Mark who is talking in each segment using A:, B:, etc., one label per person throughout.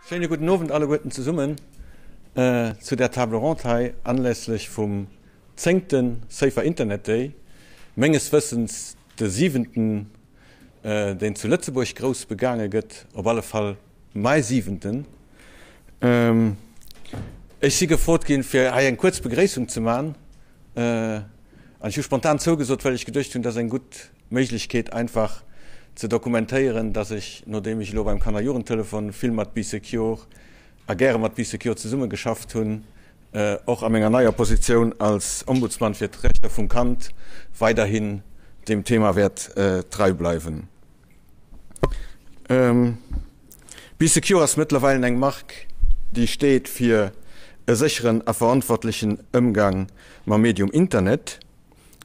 A: Schéine gudden Owend alleguerten zesummen zu där Table ronde hei anlässlech vum zéngte Safer Internet Day, menges Wëssens de siwenten, deen zu Lëtzebuerg grouss begaange gëtt, op alle Fall mäi siwenten. Ech si gefrot ginn, fir hei eng kuerz Begréissung ze man, an ech hu spontan zougesot, well ech geduecht hunn, dat ass eng gutt Méiglechkeet einfach ze dokumentéieren, dass ech, nodeem ech elo beim Kanner-Jugendtelefon vill mat Bee Secure a gäre mat Bee Secure zesummegeschafft hunn, och a menger neier Positioun als Ombudsman fir d'Rechter vum Kand weiderhin deem Thema wäert trei bleiwen. Bee Secure ass mëttlerweilen eng Mark, déi steet fir e sécheren a verantwortlechen Ëmgang mam Medium Internet.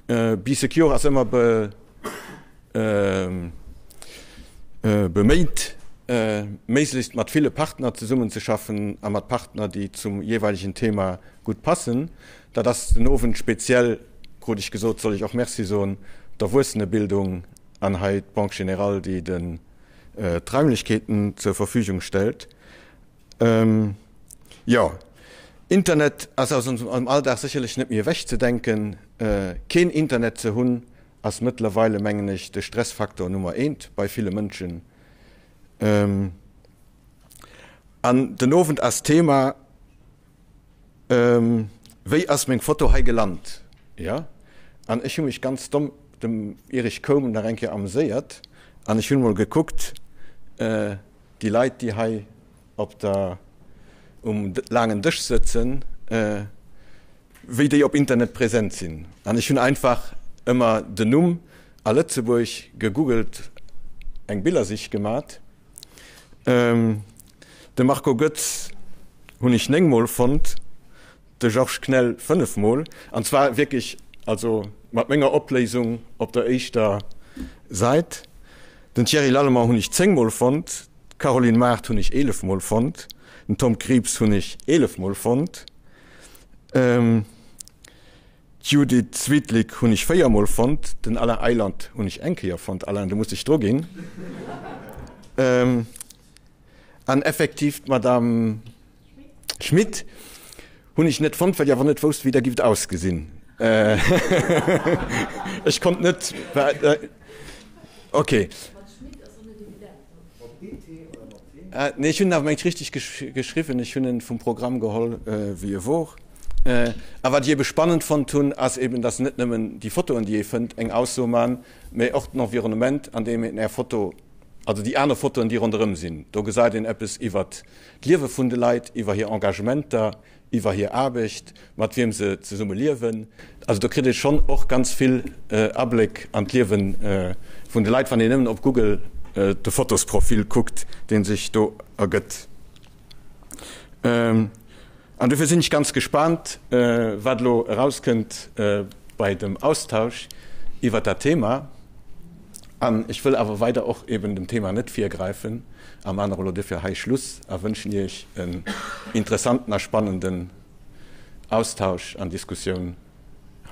A: Bee Secure ass ëmmer beméit, méiglechst mat ville Partner zesummenzeschaffen a mat Partner, déi zum jeeweilegen Thema gutt passen. Dat ass den Owend speziell, krut ech gesot, soll ech och Merci soen d'Erwuessenebildung an hei d'Banque Générale, déi d'Raimlechkeeten zur Verfügung stellt. Jo, Internet ass aus onsem Alldag sécherlech net méi ewech ze denken. Keen Internet ze hunn ass mëttlerweile, mengen ech, de Stressfaktor Nummer eent bei ville Mënschen. An den Owend ass d'Thema, Wéi ass meng Foto hei gelant? Jo, an ech hu mech ganz domm, dem ier ech koum, nach eng Kéier ameséiert an ech hunn emol gekuckt, déi Leit, déi hei op der, um laangen Dësch sëtzen, wéi déi op Internet present sinn. An ech hunn einfach ëmmer den Numm a Lëtzebuerg gegoogelt, eng Billersich gemat. De Marco Goetz hunn ech 9 mol fonnt, de Georges Knell 5 mol, an zwar wierklech also mat menger Opléisung op der éischter Säit. Den Thierry Lallemand hunn ech 10 mol fonnt, d'Caroline Mart hunn ech 11 mol fonnt, den Tom Krieps hunn ech 11 mol fonnt. D'Judith Swietlik hunn ech 4 mol fonnt, den Alain Eiland hunn ech eng Kéier fonnt. Alain, du muss dech druginn. An effektiv d'Madame Schmit hunn ech net fonnt, well ech awer net wousst, wéi der gift ausgesinn. Ech konnt net. Okay. Nee, ech hunn en awer mengt richteg geschriwwen. Ech hunn en vum Programm geholl, wéi e wor. A wat ech ebe spannend fonnt hunn, ass eben, dass net nëmmen déi Fotoen, déi ee fënnt, eng Ausso man, mä och den Environnement, an deem een Är Foto, also déi aner Fotoen, déi ronderëm sinn. Do gesäit een eppes iwwert d'Liewe vun de Leit, iwwer hir Engagementer, iwwer hir Aarbecht, mat wiem se zesumme liewen. Also do kritt ee schonn och ganz vill Abléck an d'Liewe vun de Leit, wann een nëmmen op Google de Fotosprofil kuckt, dee sech do ergëtt. An dofir sinn ech ganz gespaant, wat elo erauskënnt bei dem Austausch iwwert dat Thema. An ech wëll awer weider och eben dem Thema net virgräifen a man och elo duerfir hei Schluss a wënschen Iech en interessanten a spannenden Austausch an Diskussioun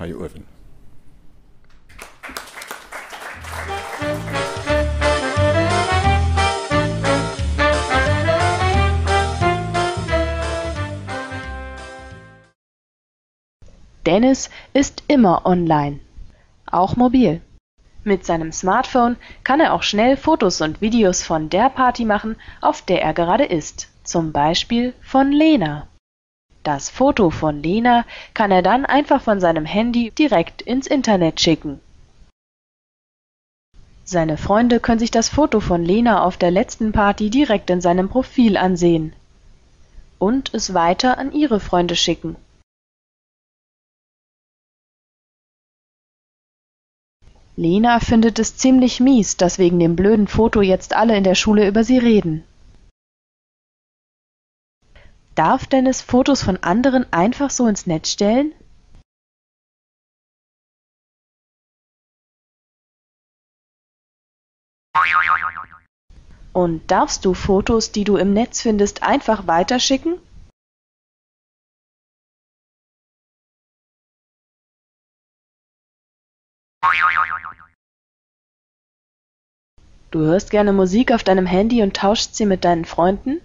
A: hei uewen.
B: Dennis ist immer online, auch mobil. Mit seinem Smartphone kann er auch schnell Fotos und Videos von der Party machen, auf der er gerade ist. Zum Beispiel von Lena. Das Foto von Lena kann er dann einfach von seinem Handy direkt ins Internet schicken. Seine Freunde können sich das Foto von Lena auf der letzten Party direkt in seinem Profil ansehen und es weiter an ihre Freunde schicken. Lena findet es ziemlich mies, dass wegen dem blöden Foto jetzt alle in der Schule über sie reden. Darf Dennis Fotos von anderen einfach so ins Netz stellen? Und darfst du Fotos, die du im Netz findest, einfach weiterschicken? Du hörst gerne Musik auf deinem Handy und tauschst sie mit deinen Freunden?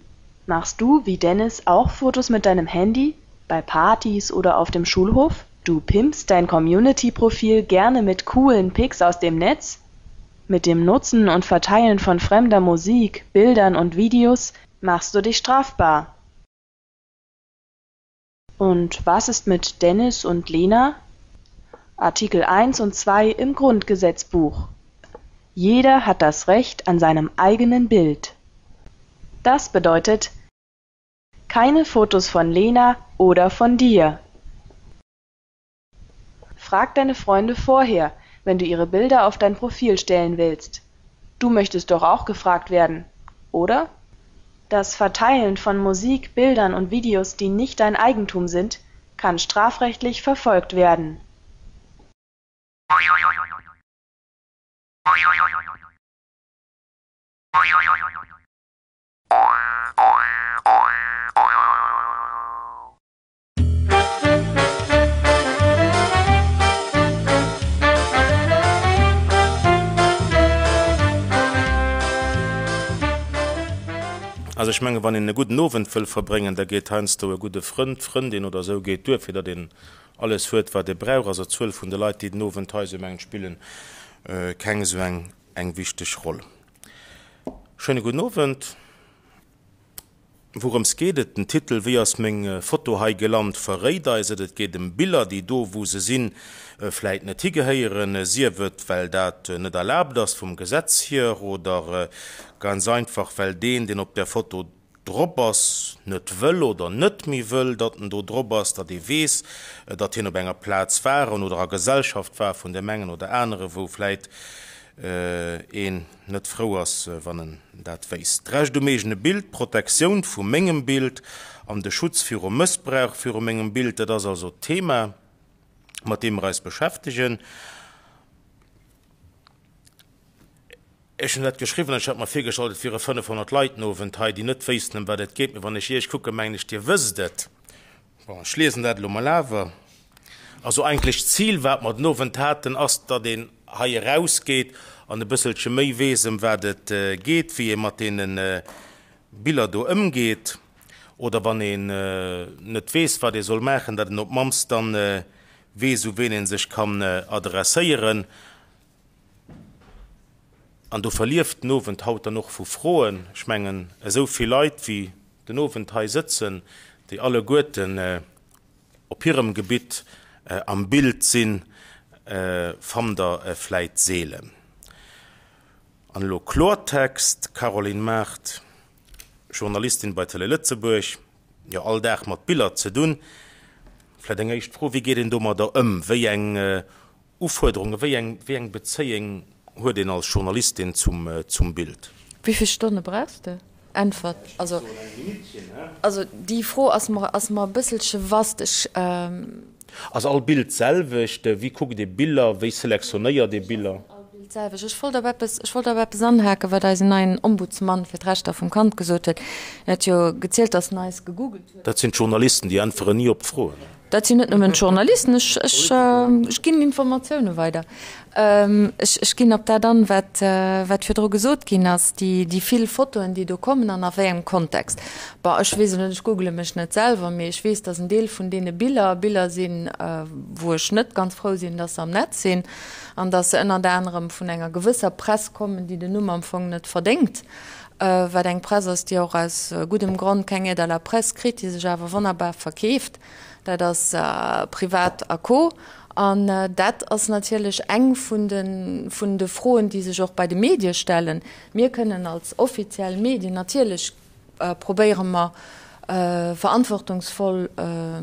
B: Machst du, wie Dennis, auch Fotos mit deinem Handy? Bei Partys oder auf dem Schulhof? Du pimpst dein Community-Profil gerne mit coolen Pics aus dem Netz? Mit dem Nutzen und Verteilen von fremder Musik, Bildern und Videos machst du dich strafbar. Und was ist mit Dennis und Lena? Artikel 1 und 2 im Grundgesetzbuch. Jeder hat das Recht an seinem eigenen Bild. Das bedeutet keine Fotos von Lena oder von dir. Frag deine Freunde vorher, wenn du ihre Bilder auf dein Profil stellen willst. Du möchtest doch auch gefragt werden, oder? Das Verteilen von Musik, Bildern und Videos, die nicht dein Eigentum sind, kann strafrechtlich verfolgt werden.
C: Also ech menge wann een e gudden Owend wëll verbréngen, da geet heiansdo e gudde Frënd, Frëndin oder esou geet duer fir datt een alles huet wat ee brauch. Also d'Zuel vun de Leit déi den Owend hei esou mengen spillen keng esou eng wichteg Roll. Schéine gudden Owend. Wourëms geet et? Den Titel Wéi ass meng Foto hei gelant? verréit eis et. Et geet ëm Biller, déi do, wou se sinn, vläit net higehéieren, sief et, well dat net erlaabt ass vum Gesetz hier oder ganz einfach, well deen, deen op där Foto drop ass, net wëll oder net méi wëll, datt en do drop ass, datt ee weess, datt hien op enger Plaz war an oder a Gesellschaft war vun deem engen oder anere, wou vläit een net frou ass, wann en dat wéisst. D'Recht um eegene Bild, d'Protektioun vu mengem Bild an de Schutz viru Mëssbrauch viru mengem Bild, dat ass also d'Thema, mat deem mer eis beschäftegen. Ech hunn dat geschriwwen an ech hat mer virgestallt, et wiere 500 Leit den Owend hei, déi net wéissten, ëm wat et geet. Mee wann ech Iech kucken, mengen ech, Dir wësst et. Bon, ech liesen dat elo mol awer. Also eigentlech d'Zil, wat mer den Owend haten, ass, datt een hei erausgeet an e bësselche méi weess, ëm wat et geet, wéi ee mat deene Biller do ëmgeet. Oder wann een net weess, wat ee soll maachen, datt een op d'mannst dann weess, u ween ee sech kann adresséieren. An do verlieft den Owend haut dann och vu Froen. Ech mengen, esou vill Leit, wéi den Owend hei sëtzen, déi alleguerten op hirem Gebitt am Bild sinn, fannt Der vläit seelen. An elo Kloertext, Caroline Mart, Journalistin bei Télé Lëtzebuerg, jo all Dag mat Biller ze dunn. Vläit eng éischt Fro, Wéi geet een domadder ëm? Wéi eng Ufuerderungen, wéi eng, wéi eng Bezéieng huet een als Journalistin zum, zum Bild?
D: Wéi vill Stonne brauchs de? Äntwert, Also, also déi Fro ass mer, ass mer e bësselche vast. Ech.
C: Ass all Bild d'selwecht? Wéi kuckt ee Biller? Wéi selektionéiert ee Biller?
D: All Bild d'selwecht. Ech wollt op eppes, ech wollt op eppes anhaken, wat eisen neien Ombudsmann fir d'Rechter vum Kand gesot huet. En huet jo gezielt, datt en eis gegoogelt huet.
C: Dat sinn d'Journalisten, déi äntweren ni op d'Froen.
D: Dat sinn net nëmmen d'Journalisten, ech, ech, ech ginn Informatioune weider. Ech, ech ginn op dat an, wat, wat virdru gesot ginn ass, déi, déi vill Fotoen, déi do kommen an a wéi engem Kontext. Bon, ech weess elo net, ech googele mech net selwer, mee ech weess, datt en Deel vun deene Biller Biller sinn, wou ech net ganz frou sinn, datt se am Netz sinn an datt se ënnert anerem vun enger gewësser Press kommen, déi den Numm am Fong net verdéngt, wat eng Press ass, déi och aus guddem Grond keng Aide à la presse kritt, déi sech awer wonnerbar verkeeft. Dat ass Privat a Co. An dat ass natierlech eng vun de, vun de Froen, déi sech och bei de Medie stellen. Mir kënnen als offiziell Medien, natierlech probéiere mer verantwortungsvoll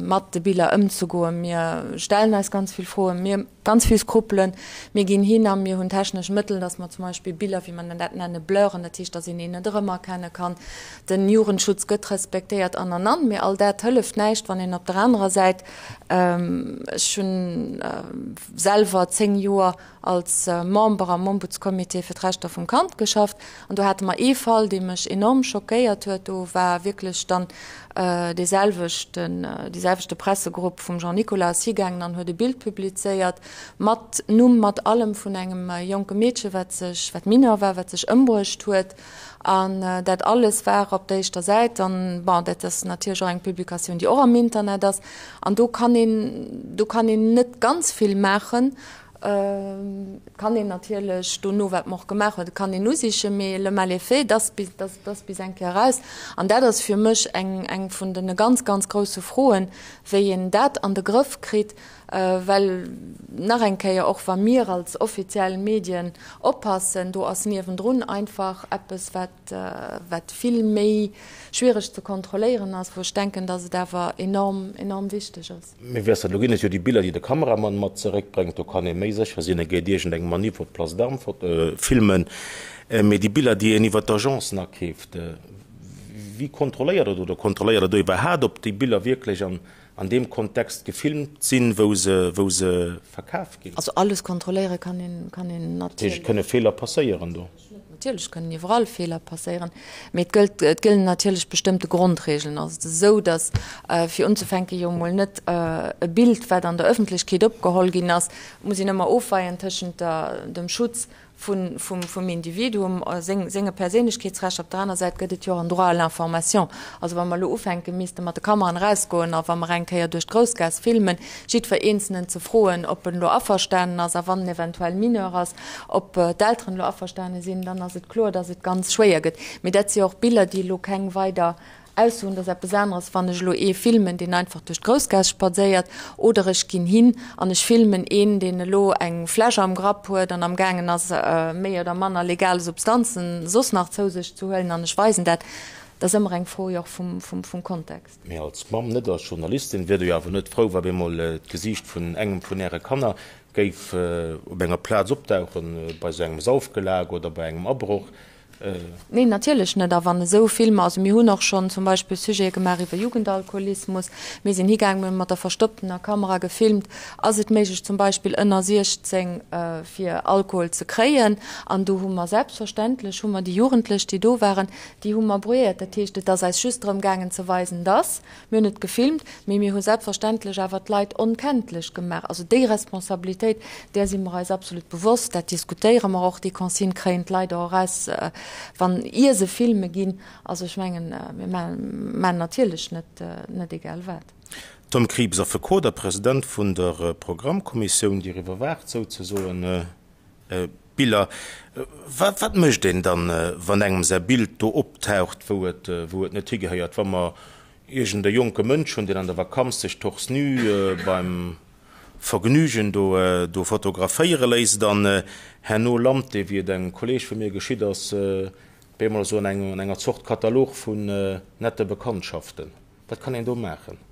D: mat de Biller ëmzegoen. Mir stellen eis ganz vill Froen. Mir. Ganz vill Skrupelen. Mir ginn hin a mir hunn technesch Mëttel, dass mer zum Beispill Biller, wéi mer dat nenne, blurren, dat heescht, dass een een net erëmerkenne kann. Den Jugendschutz gëtt respektéiert an, an, an. Mee all dat hëlleft näischt, wann een op der anerer Säit, ech hunn selwer 10 Joer als Member am Ombudscomité fir d'Rechter vum Kand geschafft an do hate mer ee Fall, dee mech enorm schockéiert huet. Do war wierklech dann dee selwechten, dee selwechte Pressegrupp vum Jean Nicolas ass higaangen an huet e Bild publizéiert. mat Numm, mat allem vun engem jonke Meedche wat sech, wat Mineur war, wat sech ëmbruecht huet. An dat alles war op der éischter Säit. An bon, dat ass natierlech och eng Publikatioun, déi och am Internet ass. An do kann een, do kann een net ganz vill maachen. Et kann een natierlech dono, wat mer och gemaach hunn, et kann een usichen, mee le mal est fait, dass bis, dass, dass bis eng Kéier eraus. An dat ass fir mech eng, eng vun de ganz, ganz grousse Froen, wéi een dat an de Grëff kritt, well nach eng Kéier, och wa mir als offiziell Medien oppassen, do ass niewendrun einfach eppes, wat, wat vill méi schwiereg ze kontrolléieren ass, wou ech denken, dass et awer enorm, enorm wichteg ass.
C: Mee wéi ass dat? Elo ginn et jo déi Biller, déi de Kameramann mat zeréckbréngt. Do kann ee méi sécher sinn, e geet iergend eng Manif op d'Place d'Armes filmen. Mee déi Biller, déi een iwwer d'Agencen akeeft, wie kontrolléiert dat oder kontrolléiert Der do iwwerhaat, ob déi Biller wierklech an deem Kontext gefilmt sinn, wou se, wou se verkaf ginn?
D: Also alles kontrolléiere kann een, kann een
C: natierlech. Dat heescht, et kënne Feeler passéieren do?
D: Natierlech kënnen iwwerall Feeler passéieren, mee et gëllt, et gëllen natierlech bestëmmte Grondregeln. Also et ass esou, datt fir unzefänke jo emol net e Bild, wat an der Ëffentlechkeet opgeholl ginn ass, muss een ëmmer ofweien tëschent der, dem Schutz vun, vum, vum Individuum, seng, senge Perséinlechkeetsrechter. Op der aner Säit gëtt et jo och en Droit à l'information. Also wa mer elo ufänke misste mat de Kameraen erausgoen a wa mer eng Kéier duerch d'Groussgaass filmen, jiddwer Eenzelen ze froen, ob en elo averstanen ass a wann en eventuell Mineur ass, Ob d'Elteren elo averstane sinn, dann ass et kloer, datt et ganz schwéier gëtt. Mee dat si jo och Biller, déi elo keng weider Aussoen. Dat ass eppes aneres, wann ech elo ee filmen, deen einfach duerch d'Groussgaass spadséiert, oder ech ginn hin an ech filmen een, deen elo eng Fläsch am Grapp huet an amgaangen ass, méi oder manner legal Substanzen soss nach zou sech ze huelen, an ech weisen dat. Dat ass ëmmer eng Fro jo och vum Kontext.
C: Mee als Mamm, net als Journalistin, wier Der jo awer net frou, wa bemol d'Gesiicht vun engem vun Äre Kanner Géif op enger Plaz opdauchen, bei esou engem Saufgelag oder bei engem Abroch.
D: Neen, natierlech net. A wann esou Filmer, also mir hunn och schonn zum Beispill Sujete gemaach iwwer Jugendalkoholismus, mir sinn higaangen, mir hu mat der verstopptener Kamera gefilmt, ass et méiglech zum Beispill ënner 16 fir Alkohol ze kréien? An do hu mer selbstverständlech hu mer déi Jugendlech, déi do waren, déi hu mer brouilléiert. Dat heescht, et ass eis just drëm gaangen ze weisen, dass. Mir hunn et gefilmt, mee mir hu selbstverständlech awer d'Leit onkenntlech gemaach. Also déi Responsabilitéit, där si mer eis absolut bewosst. Dat diskutéiere mer och. Déi Consigne kréien d'Leit och eraus, wann, ier se filme ginn. Also ech mengen, mir maachen natierlech net, net egal wat.
C: Tom Krieps, Affekot a President vun der Programmkommissioun, déi eriwwer waacht souzesoen. Biller. Wat, wat mécht een dann, wann engem säi Bild do optaucht, wou et, wou et net higehéiert? Wa mer iergend e jonke Mënsch hunn, deen an der Vakanz sech torse nu beim Vergnügen do, do fotograféiere léisst an herno lant dee, wéi et engem Kolleeg vu mir geschitt ass, bemol esou an engem, an enger Zort Katalog vun nette Bekanntschaften. Wat kann een do maachen?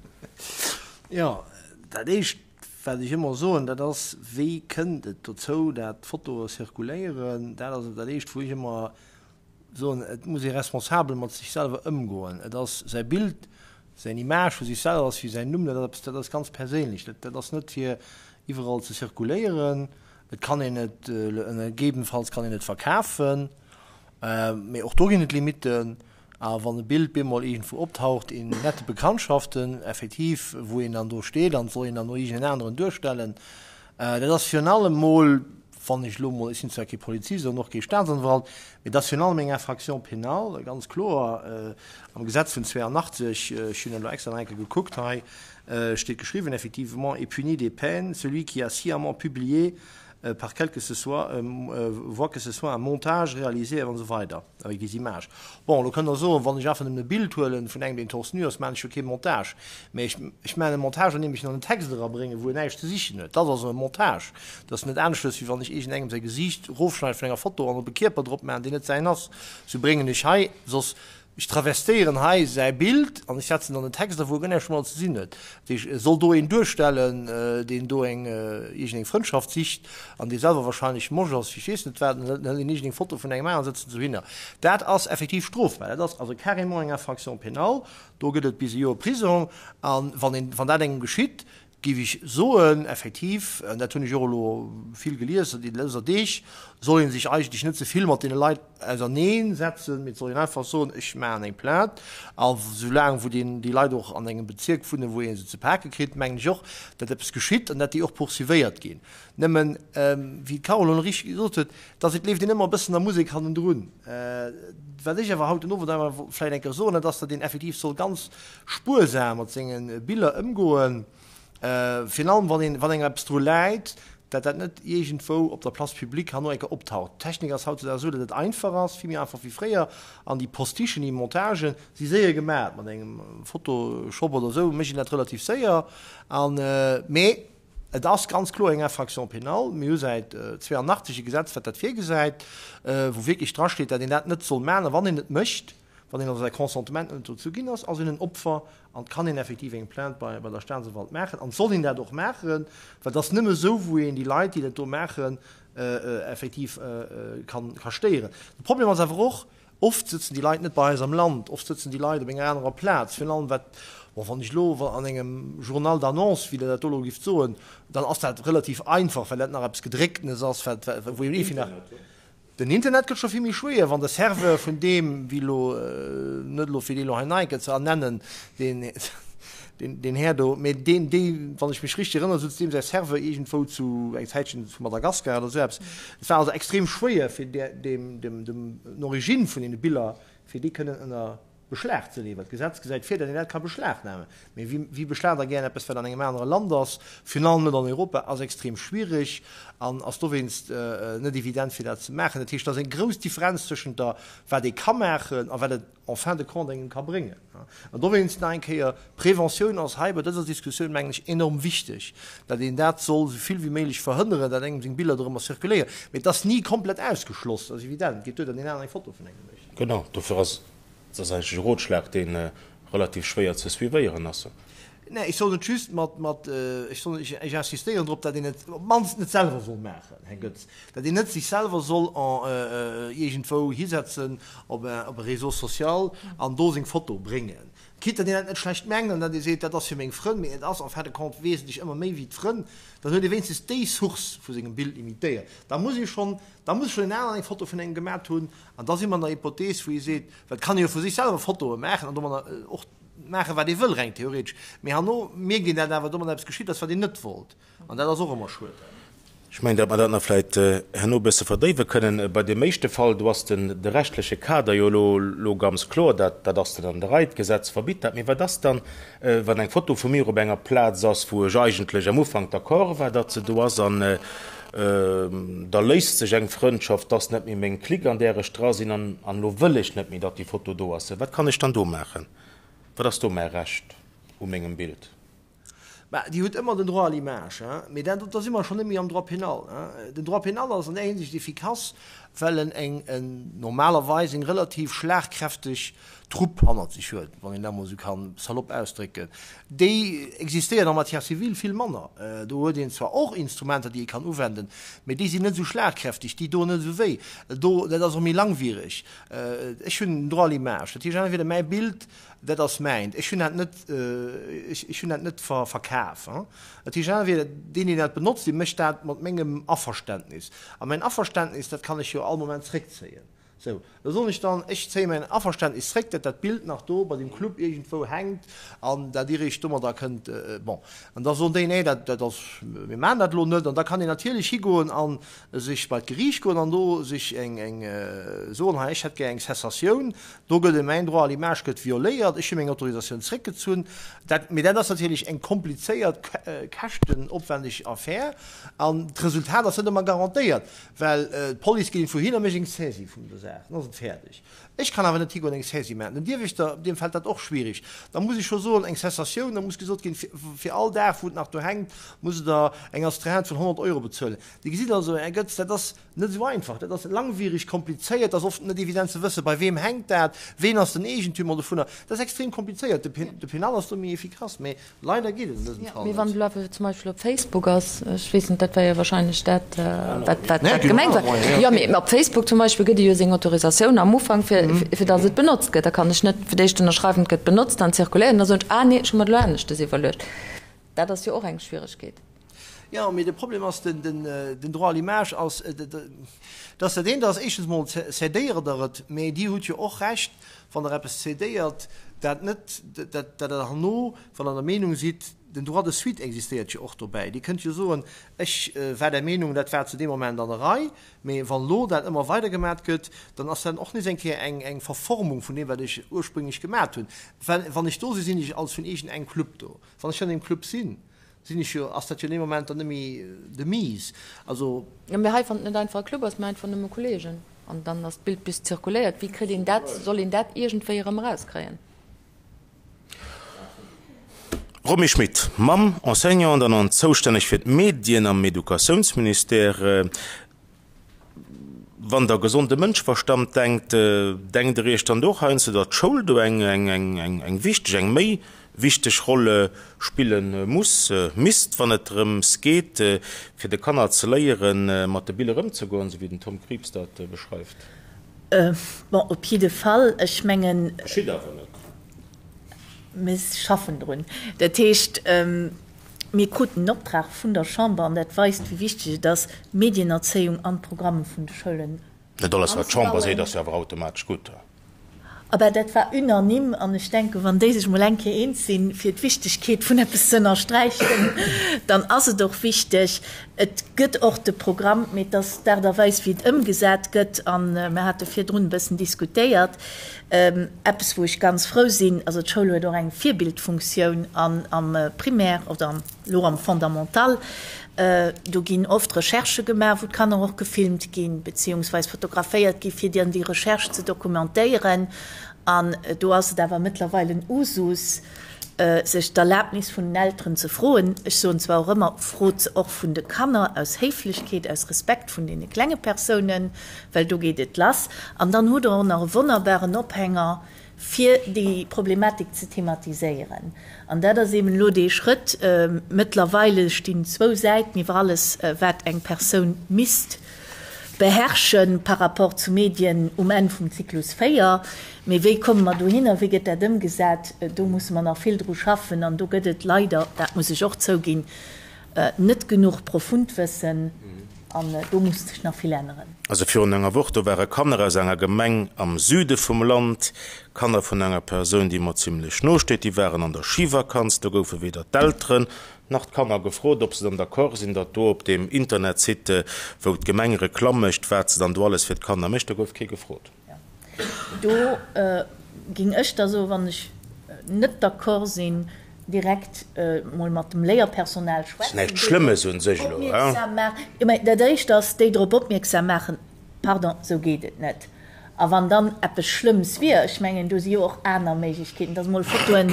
E: Jo, dat éischt, Wat ech ëmmer soen, dat ass, Wéi kënnt et dozou, dat Fotoe zirkuléieren? Dat ass dat Éischt, wou ech ëmmer soen, et muss ee responsabel mat sech selwer ëmgoen. Et ass säi Bild, säin Image vu sech selwer ass wéi säin Numm, dat ass eppes, dat ass ganz perséinlech. Dat, dat ass net fir iwwerall ze zirkuléieren. Et kann een et, gegebenfalls kann een et verkafen, mee och do ginn et Limitten. A wann e Bild bemol iergendwou optaucht in nette Bekanntschaften, effektiv, wou een dann do steet an et soll een dann no iergendeen aneren duerstellen, dat ass virun allem mol, wann ech elo mol, ech sinn zwar kee Polizist an och kee Staatsanwalt, mee dat ass virun allem eng Infraction pénale, ganz kloer. Am Gesetz vun 82, ech hunn elo extra nach eng Kéier gekuckt hei, steet geschriwwen, effectivement, est puni des peines celui qui a sciemment publié par quelque ce soit voie que ce soit un montage réalisé an esou weider. Avec des images. Bon, elo kënnt Der soen, wann ech einfach nëmmen e Bild huelen vun engem, deen torse nu ass, maachen ech jo kee Montage. Mä ech, ech maachen e Montage, andeem ech en an en Text erabréngen, wou en näischt ze sichen huet. Dat ass also e Montage. Dat ass net aneschtes, wéi wann ech iergendengem säi Gesiicht erofschneide vun enger Foto an op e Kierper drop maachen, deen net säin ass. Sou bréngen ech hei soss Ech travestéieren hei säi Bild an ech setzen dann en Text a wou e guer näischt domadder ze sinn huet. Dat heescht, e soll do een duerstellen, deen do eng iergendeng Frëndschaft sicht an dee selwer wahrscheinlech mosch ass wéi ech weess net wat, an dann hëlt een iergendeng Foto vun engem aneren a setzt se dohinner. Dat ass effektiv strofbar. Dat ass also carrément eng Infraction pénale. Do gëtt et bis e Joer Prisong. A wann een, wann dat engem geschitt, Géif ech soen, effektiv, an dat hunn ech och elo vill gelies an deene lëser Deeg, soll ee sech eigentlech net ze vill mat deene Leit ausernee setzen, mee et soll een einfach soen, ech maachen eng Plainte. A soulaang wou deen, déi Leit och an engem Bezierk wunnen, wou ee se ze pake kritt, mengen ech och, datt eppes geschitt an datt déi och poursuivéiert ginn. Nëmmen, wéi d'Carole elo richteg gesot huet, dass et leeft een ëmmer e bëssen der Musek hannendrun. Wat ech awer haut den Owend awer vläicht eng Kéier soen, dat ass, datt een effektiv soll ganz spuersam mat senge Biller ëmgoen, virun allem wann een, wann engem eppes dru läit, dat dat net iergendwou op der Place publique herno eng Kéier optaucht. D'Technik ass hautzedags esou, datt et einfach ass, vill méi einfach wéi fréier, an déi Postichen, déi Montagen si séier gemaach. Mat engem Photoshop oder esou mécht een dat relativ séier, an, mee et ass ganz kloer eng Infraction pénale. Mir hu säit 82 e Gesetz, wat dat virgesäit, wou wierklech drasteet, dat een dat net soll maachen, a wann een et mécht, Wann een also säi Consentement net dozou ginn ass, ass een en Opfer an et kann een effektiv eng Plainte bei der Staatsanwalt maachen. An et soll een dat och maachen, well et ass nëmme esou, wou een déi Leit, déi dat do maachen, effektiv ka stéieren. De Problem ass awer och, oft sëtzen déi Leit net bei eis am Land, oft sëtzen déi Leit op enger anerer Plaz. Virun allem wat, bon, wann ech elo an engem Journal d'annonces, wéi Der dat do elo gifft soen, dann ass dat relativ einfach, well dat nach eppes Gedrécktenes ass, wat, wou een ee nach. Den Internet gëtt scho vill méi schwéier, wann de Serveur vun deem, wéi elo, net elo fir dee elo hei nach eng Kéier ze ernennen, deen, deen Här do, mä deen, dee, wann ech mech richteg erënnere, sutz deem säi Serveur iergendwou zu, eng Zäitchen zu Madagaskar oder esou eppes. Et war also extrem schwéier fir deem, dem, dem, d'Origine vun deene Biller, fir déi kënnen ënner. Beschlag ze leeën, well d'Gesetz gesäit vir, datt een dat ka beschlagnamen. Mee wie, wie beschlagt da gären eppes, wat an engem anere Land ass, virun allem net an Europa, ass extrem schwierig an ass dowéinst net evident, fir dat ze maachen. Dat heescht, et ass eng grouss Differenz tëschent der, wat ee ka maachen a wat et en fin de compte engem ka bréngen. An dowéinst nach eng Kéier, Preventioun ass hei bei dëser Diskussioun, mengen ech, enorm wichteg, datt een dat soll esou vill wéi méiglech verhënneren, datt engem seng Biller dorëmmer zirkuléieren. Mee et ass ni komplett ausgeschloss, dat ass evident. Et geet duer, datt een aner eng Foto vun engem mécht.
C: Genau, dofir ass Et ass eigentlech e Rotschlag, dee relativ schwéier ze suivéieren ass.
E: Nee, ech soen et just mat, mat, ech soen, ech, ech insistéieren drop, datt een et op d'mannst net selwer soll maachen, Här Goetz, datt een net sech selwer soll en, iergendwou hisetzen op e, op e Réseau social an do seng Foto bréngen. Quitte datt een dat net schlecht mengt an datt ee seet, dat ass fir meng Frënn, mee et ass en fin de compte wesentlech ëmmer méi wéi d'Frënn, dann huet ee wéinstens déi Source vu sengem Bild limitéiert. Da muss ee schonn, da muss schonn en aneren eng Foto vun engem gemat hunn, An da si mer an der Hypothees, wou ee seet, well et kann ee jo vu sech selwer Fotoe maachen an domadder och maachen, wat ee wëll, reng theoretesch, mee herno mierkt een, dat awer domadder eppes geschitt ass, wat een net wollt. An dat ass och ëmmer schued.
C: Ech mengen, datt mer dat nach vläicht herno e bësse verdéiwe kënnen. Bei deem éischte Fall, do ass den, de rechtliche Kader jo elo, elo ganz kloer, dat, dat ass dann an der Rei, d'Gesetz verbitt dat. Mee wat ass dann, wann eng Foto vu mir op enger Plaz ass, wou ech eigentlech am Ufank d'accord war, datt se do ass, an da léist sech eng Frëndschaft, 't ass net méi meng Clique, an där ech dra sinn, an elo wëll ech net méi, datt déi Foto do ass. Wat kann ech dann do maachen? Wat ass do mäi Recht u mengem Bild?
E: Bah, Dir hutt ëmmer den Droit à l'image, hein, mee dat, da si mer schonn net méi am Droit pénal, hein. Den Droit pénal ass an där Hinsicht efficace, well en eng, en normalerweis eng relativ schlagkräfteg Trupp hannert sech huet, wann een dat emol esou ka salopp ausdrécken. Déi existéiert en matière civile vill manner. Do huet een zwar och Instrumenter, déi ee kann uwenden, mee déi sinn net esou schlagkräfteg, déi doen net esou wéi. Do, dat ass och méi langwiereg. Ech hunn den Droit à l'image, dat heescht entweder mäi Bild, dat ass mäint, ech hunn dat net, ech hunn dat net verkaf. Dat heescht entweder deen, deen dat benotzt, dee mécht dat mat mengem Averständnis. A mäin Averständnis, dat kann ech jo all Moment zréckzéien. Sou, da soen ech dann, ech zéie mäin Averständnis zréck, datt dat Bild nach do bei deem Club iergendwou hänkt an dat Dir Iech domadder kënnt, bon. An da soen déi, nee, dat, dat ass, mir maachen dat elo net. An da kann een natierlech higoen a sech bei d'Geriicht goen an do sech eng, eng, soen, hei, ech hätt gär eng Cessatioun, do gëtt e, mäin Droit à l'image gëtt violéiert, ech hu meng Autorisatioun zréckgezunn. Dat, mee dat ass natierlech eng komplizéiert, käschtenopwändeg Affär an d'Resultat ass net ëmmer garantéiert. Well d'Police geet iergendwou hin a mécht eng Saisie vun der Saach, dann ass et fäerdeg. Ech kann awer net higoen eng Saisie maachen. Den Dierwächter, deem fält dat och schwierig. Da muss ech scho soen, eng Cessatioun, da muss gesot ginn, fir all Dag, wou et nach do hänkt, musst Der eng Astreinte vun 100 Euro bezuelen. Dir gesitt also, Här Goetz, dat ass net esou einfach. Dat ass langwierig, komplizéiert, ass oft net evident ze wëssen, bei weem hänkt dat, ween ass den Eegentümer dovunner. Dat ass extrem komplizéiert. De Penal ass do méi efficace, mee Leider geet et an dësem Fall
D: net. Mee wann elo awer zum Beispill op Facebook ass, ech weess net, dat war jo wahrscheinlech dat, wat wat gemengt war. Jo, mee op Facebook zum Beispill gëtt ee jo seng Autorisatioun am Ufank, fir fir datt et benotzt gëtt. Da kann ech net fir d'éischt ënnerschreiwen, et gëtt benotzt, dann zirkuléiert en, da soen ech, ah nee, ech hu mer et elo aneschtes iwwerluecht. Dat ass jo och eng Schwieregkeet.
E: Jo, mee de Problem ass, den Droit à l'image ass, dass dat eent ass, éischtens emol cédéiert Der et, mee Dir hutt jo och Recht, wann Der eppes cédéiert, dat net, dat Der herno, wann Der der Meenung sidd, den Droit de suite existéiert jo och dobäi, Dir kënnt jo soen, ech war der Meenung, dat war zu deem Moment an der Rei, mee wann elo dat ëmmer weider gemat gëtt, dann ass dat och nees eng Kéier eng Verformung vun deem, wat ech ursprünglech gemat hunn. Well wann ech do sinn, sinn ech als vun iergendengem Club do. Wann ech an deem Club sinn, sinn ech jo, ass dat jo an deem Moment dann net méi de Mise. Also.
D: Jo, mee hei, wann et net einfach e Club ass, mee einfach nëmme Kollegen, an dann ass d'Bild bis zirkuléiert, wéi kritt een dat, soll een dat iergendwéi erëm erauskréien?
C: Romy Schmit, Mamm, Enseignante an zoustänneg fir d'Medien am Educatiounsministère. Wann Der gesonde Mënscheverstand denkt, denkt Der Iech dann do och heiansdo, datt d'Schoul do eng eng wichteg, eng méi wichteg Roll spille muss, misst, wann et drëms geet, fir de Kanner ze léieren, mat de Biller ëmzegoen, esou wéi den Tom Krieps dat beschreift?
F: Bon, op jidde Fall, ech mengen.
C: Geschitt awer net.
F: Mir schaffen drun. Dat heescht. Mir kruten en Optrag vun der Chamber, an dat weist, wéi wichteg et ass, d'Medienerzéiung an d'Programme vun de Schoulen
C: anzebauen. Net alles, wat d'Chamber seet, ass jo awer automatesch gutt.
F: Abah, dat war unanime, an ech denken, wann déi sech mol eng Kéier eens sinn, fir d'Wichtegkeet vun eppes ze ënnersträichen, dann ass et och wichteg. Et gëtt och de Programm, mee et ass d'Aart a Weis, wéi et ëmgesat gëtt, a mir hate virdrun e bëssen diskutéiert, Eppes, wou ech ganz frou sinn, also d'Schoul huet och eng Virbildfunktioun an am Primaire oder elo am Fondamental, do ginn oft Recherchë gemaach, wou d'Kanner och gefilmt ginn, beziehungsweis fotograféiert gi fir dann déi Recherche ze dokumentéieren. An do ass et awer mëttlerweil en Usus, sech d'Erlaabnis vun den Elteren ze froen. Ech soen zwar och ëmmer, frot se och vun de Kanner, aus Héiflechkeet, aus Respekt vun deene klenge Persounen, well do geet et lass. An dann hutt Der och nach e wonnerbaren Ophänger, fir déi Problematik ze thematiséieren. An dat ass eben elo dee Schrëtt. Mëttlerweile stinn zwou Säiten iwwer alles, wat eng Persoun misst beherrsche par rapport zu Medien um Enn vum Zyklus 4. Mee wéi komme mer dohinner, wéi gëtt dat ëmgesat, do musse mer nach vill dru schaffen. An do gëtt et leider, dat muss ech och zouginn, net genuch profund Wëssen an do muss sech nach vill änneren.
C: Also virun enger Woch, do ware Kanner aus enger Gemeng am Süde vum Land, Kanner vun enger Persoun, déi mer zimlech no steet, déi waren an der Schivakanz. Do goufe weder d'Elteren nach d'Kanner gefrot, ob se dann d'accord sinn, datt do op deem Internetsite, wou d'Gemeng Reklamm mécht, wat se dann do alles fir d'Kanner mécht. Do gouf kee gefrot.
F: Do ging ech da soen, wann ech net d'accord sinn, direkt mol mat dem Léierpersonal
C: schwätzen, Näischt Schlëmmes un sech elo, hein?
F: Jo, mä dat éischt ass, déi drop opmierksam maachen, Pardon, esou geet et net. A wann dann eppes Schlëmms wier, ech mengen, do si jo och aner Méiglechkeeten, dass mol Fotoe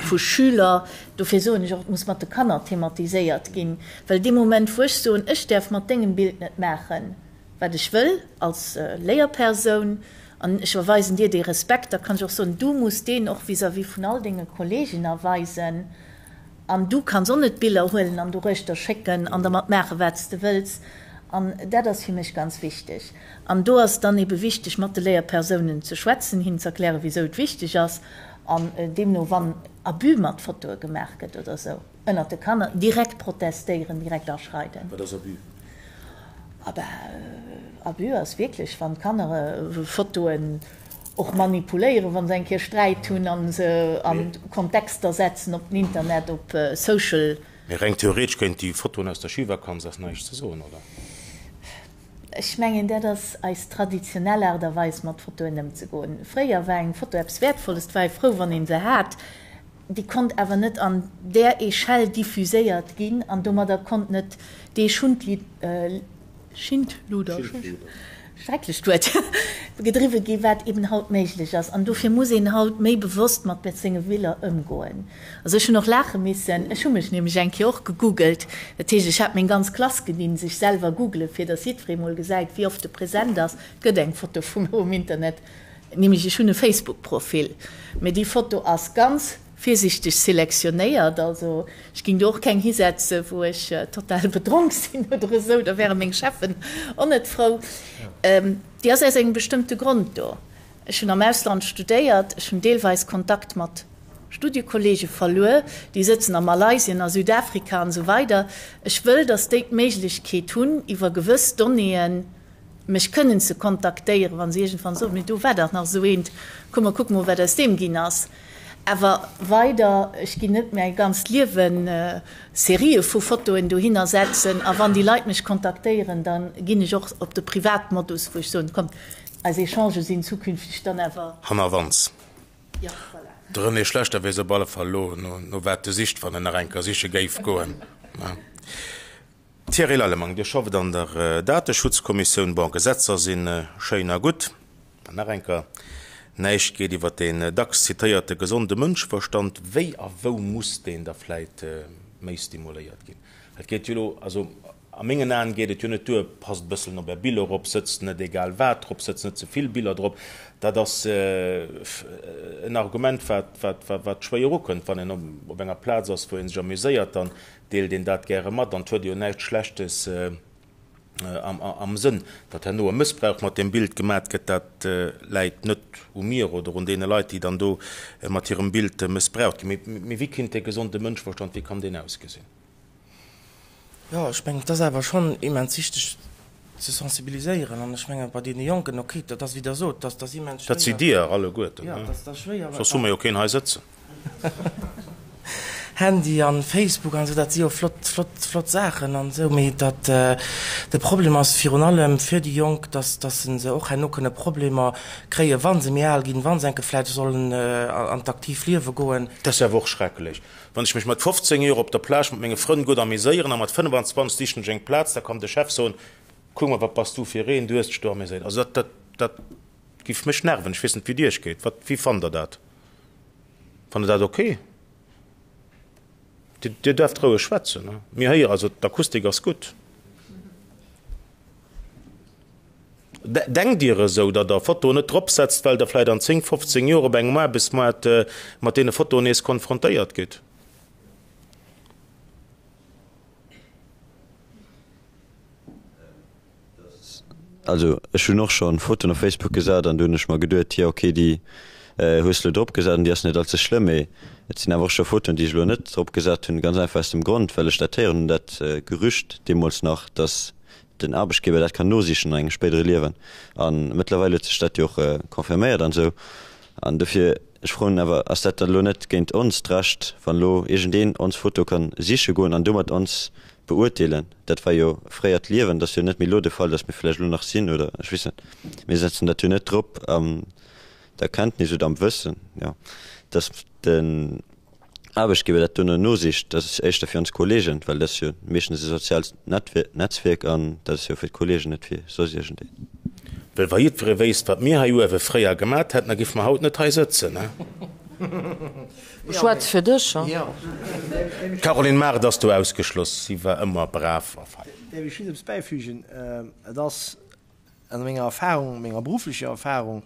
F: vu Schüler, dofir soen ech och, et muss mat de Kanner thematiséiert ginn, well dee Moment, wou ech soen, ech däerf mat dengem Bild net maachen, wat ech wëll als Léierpersoun an ech erweisen dir dee Respekt, da kann ech och soen, du muss deen och vis-à-vis vun all denge Kollegen erweisen an du kanns och net Biller huelen an doruechter schécken an dermat maachen, wat s de wëlls. An dat ass fir mech ganz wichteg. An do ass et dann ebe wichteg, mat de Léierpersounen ze schwätzen, hinnen ze erklären, wisou et wichteg ass an deemno, wann Abus mat Fotoe gemaach gëtt oder esou. Ënnert de Kanner direkt protestéieren, direkt aschreiden.
C: Wat ass Abus?
F: Abah, Abus ass wierklech, wann d'Kanner Fotoen och manipuléieren, wa se eng Kéier Sträit hunn a se an Kontexter setzen op den Internet, op Social.
C: Mee reng theoretesch géint déi Fotoen aus der Schivakanz ass näischt ze soen, oder?
F: Ech mengen, dat ass eis traditionell Aart a Weis, mat Fotoen ëmzegoen. Fréier war eng Foto eppes Wäertvolles, 't war ee frou, wann ee se hat. Déi konnt awer net an där Echelle diffuséiert ginn an domadder konnt net dee Schindluder, schrecklecht Wuert, gedriwwe ginn, wat eben haut méiglech ass. An dofir muss een haut méi bewosst mat senge Biller ëmgoen. Also ech hunn och laache missen, ech hu mech nämlech eng Kéier och gegoogelt, dat heescht ech hat meng ganz Klass gedinn sech selwer googelen, fir datt jiddweree mol gesäit, wéi oft e present ass. Et gëtt eng Foto vu mir um Internet. Nämlech ech hunn e Facebook-Profil, mee déi Foto ass ganz virsichteg selektionéiert, also ech ging do och keng hisetzen, wou ech total bedronk sinn oder esou, da wäre meng Cheffen och net frou. Déi ass aus engem bestëmmte Grond do. Ech hunn am Ausland studéiert, ech hunn deelweis Kontakt mat. Studiekollege verluer, déi sëtzen a Malaysien, a Südafrika an esou weider. Ech wëll, datt déi d'Méiglechkeet hunn, iwwer gewëss Donnéeën mech kënnen ze kontaktéieren, wa se iergendwann soen, Mee do war dach nach esou eent, komm mer kucke mol, wat aus deem ginn ass. Awer weider, ech ginn net mäi ganzt Liewen Serië vu Fotoen dohinner setzen. A wann déi Leit mech kontaktéieren, da ginn ech och op de Privatmodus, wou ech soen, Kommt, eis Echangë sinn zukünfteg dann awer.
C: Hannerwands.
F: Jo, voilà.
C: De René Schlechter weess op alle Fall elo, no wat e sicht, wann en nach eng Kéier siche géif goen. Thierry Lallemang, Dir schafft an der Dateschutzkommissioun. Bon, Gesetzer si schéin a gutt, mä nach eng Kéier, näischt geet iwwer deen dacks zitéierte gesonde Mënscheverstand. Wéi a wou muss deen da vläit méi stimuléiert ginn? Et geet jo elo, also A mengen Aen geet et jo net duer, passt e bësseln op är Biller op, sëtzt net egal wat drop, sëtzt net ze vill Biller drop. Dat ass en Argument, wat, wat, wat schwéier ukënnt. Wann een op enger Plaz ass, wou ee sech amuséiert, dann deelt een dat gäre mat an et huet ee jo näischt Schlechtes am, am Sënn. Datt herno e Mëssbrauch mat deem Bild gemat gëtt, dat läit net u mir oder un deene Leit, déi dann do mat hirem Bild mëssbraucht ginn. Mee, mee wéi kinnt dee gesonde Mënscheverstand, wéi kann deen ausgesinn?
G: Jo, ech mengen, et ass awer schonn immens wichteg ze sensibiliséieren. An ech menge bei deene Jonken, okay, dat ass, wéi Der sot, dat ass immens
C: schwéier. Dat sidd Dir alleguerten, ne? Soss hu mer jo keen hei sëtzen.
G: Handy an Facebook an esou, dat si jo flott, flott, flott Saachen an esou, mee dat, de Problem ass virun allem fir déi Jonk, dass, dass se och herno kënne Problemer kréien, wa se méi al ginn, wa se enke vläicht sollen an d'aktiv Liewe goen.
C: Dat ass awer och schrecklech. Wann ech mech mat 15 Joer op der Plage mat menge Frënn gutt ameséieren a mat 25 sichen ech eng Plaz, da kann de Chef soen, Kuck mol, wat bass du fir een, du hues dech do ameséiert. Also dat, dat, dat giff mech nerven. Ech weess net, wéi et iech geet. Wat, wéi fannt der dat? Fannt der dat ok? Dir, dir däerft roueg schwätzen, ne? Mir héieren, also d'Akustik ass gutt. Denkt Dir esou, datt Der Fotoen net dropsetzt, well Der vläit an 10, 15 Joer op engem Aarbechtsmoart mat deene Fotoen nees konfrontéiert gitt?
H: Also ech hunn och scho Fotoen op Facebook gesat an do hunn ech mer geduet, jo ok, déi hues de elo drop gesat an déi ass net allze schlëmm. Mee et sinn awer och scho Fotoen, déi ech elo net drop gesat hunn, ganz einfach aus dem Grond, well ech dat héieren hunn, dat Gerücht deemools nach, datt den Aarbechtgeber dat kann nosichen an engem spéidere Liewen. A mëttlerweil huet sech dat jo och confirméiert an esou. An dofir, ech froen awer, ass dat dann elo net géint onst Recht, wann elo iergendeen ons Foto kann siche goen an domat ons beurteelen? Dat war jo fréiert Liewen, dat ass jo net méi elo de Fall, dass mir vläicht elo nach sinn oder ech weess net. Mir setzen dat jo net drop an der Kenntnis oder am Wëssen, jo, dass den Aarbechtsgeber dat dono nosicht, dat ass éischter fir ons Kollegen, well dat ass jo meeschtens e soziaalt Netzwierk an dat ass jo fir d'Kollegen, net fir soss iergendeen.
C: Well wa jiddweree wéisst, wat mir hei uewe fréier gemat hätten, da géife mer haut net hei sëtzen, he?
D: Schwätz fir dech, he?
C: D'Caroline Mart ass do ausgeschloss, si war ëmmer brav a fein.
E: Däerf ech just eppes bäifügen? Et ass An menger Erfahrung, menger berufflecher Erfahrung,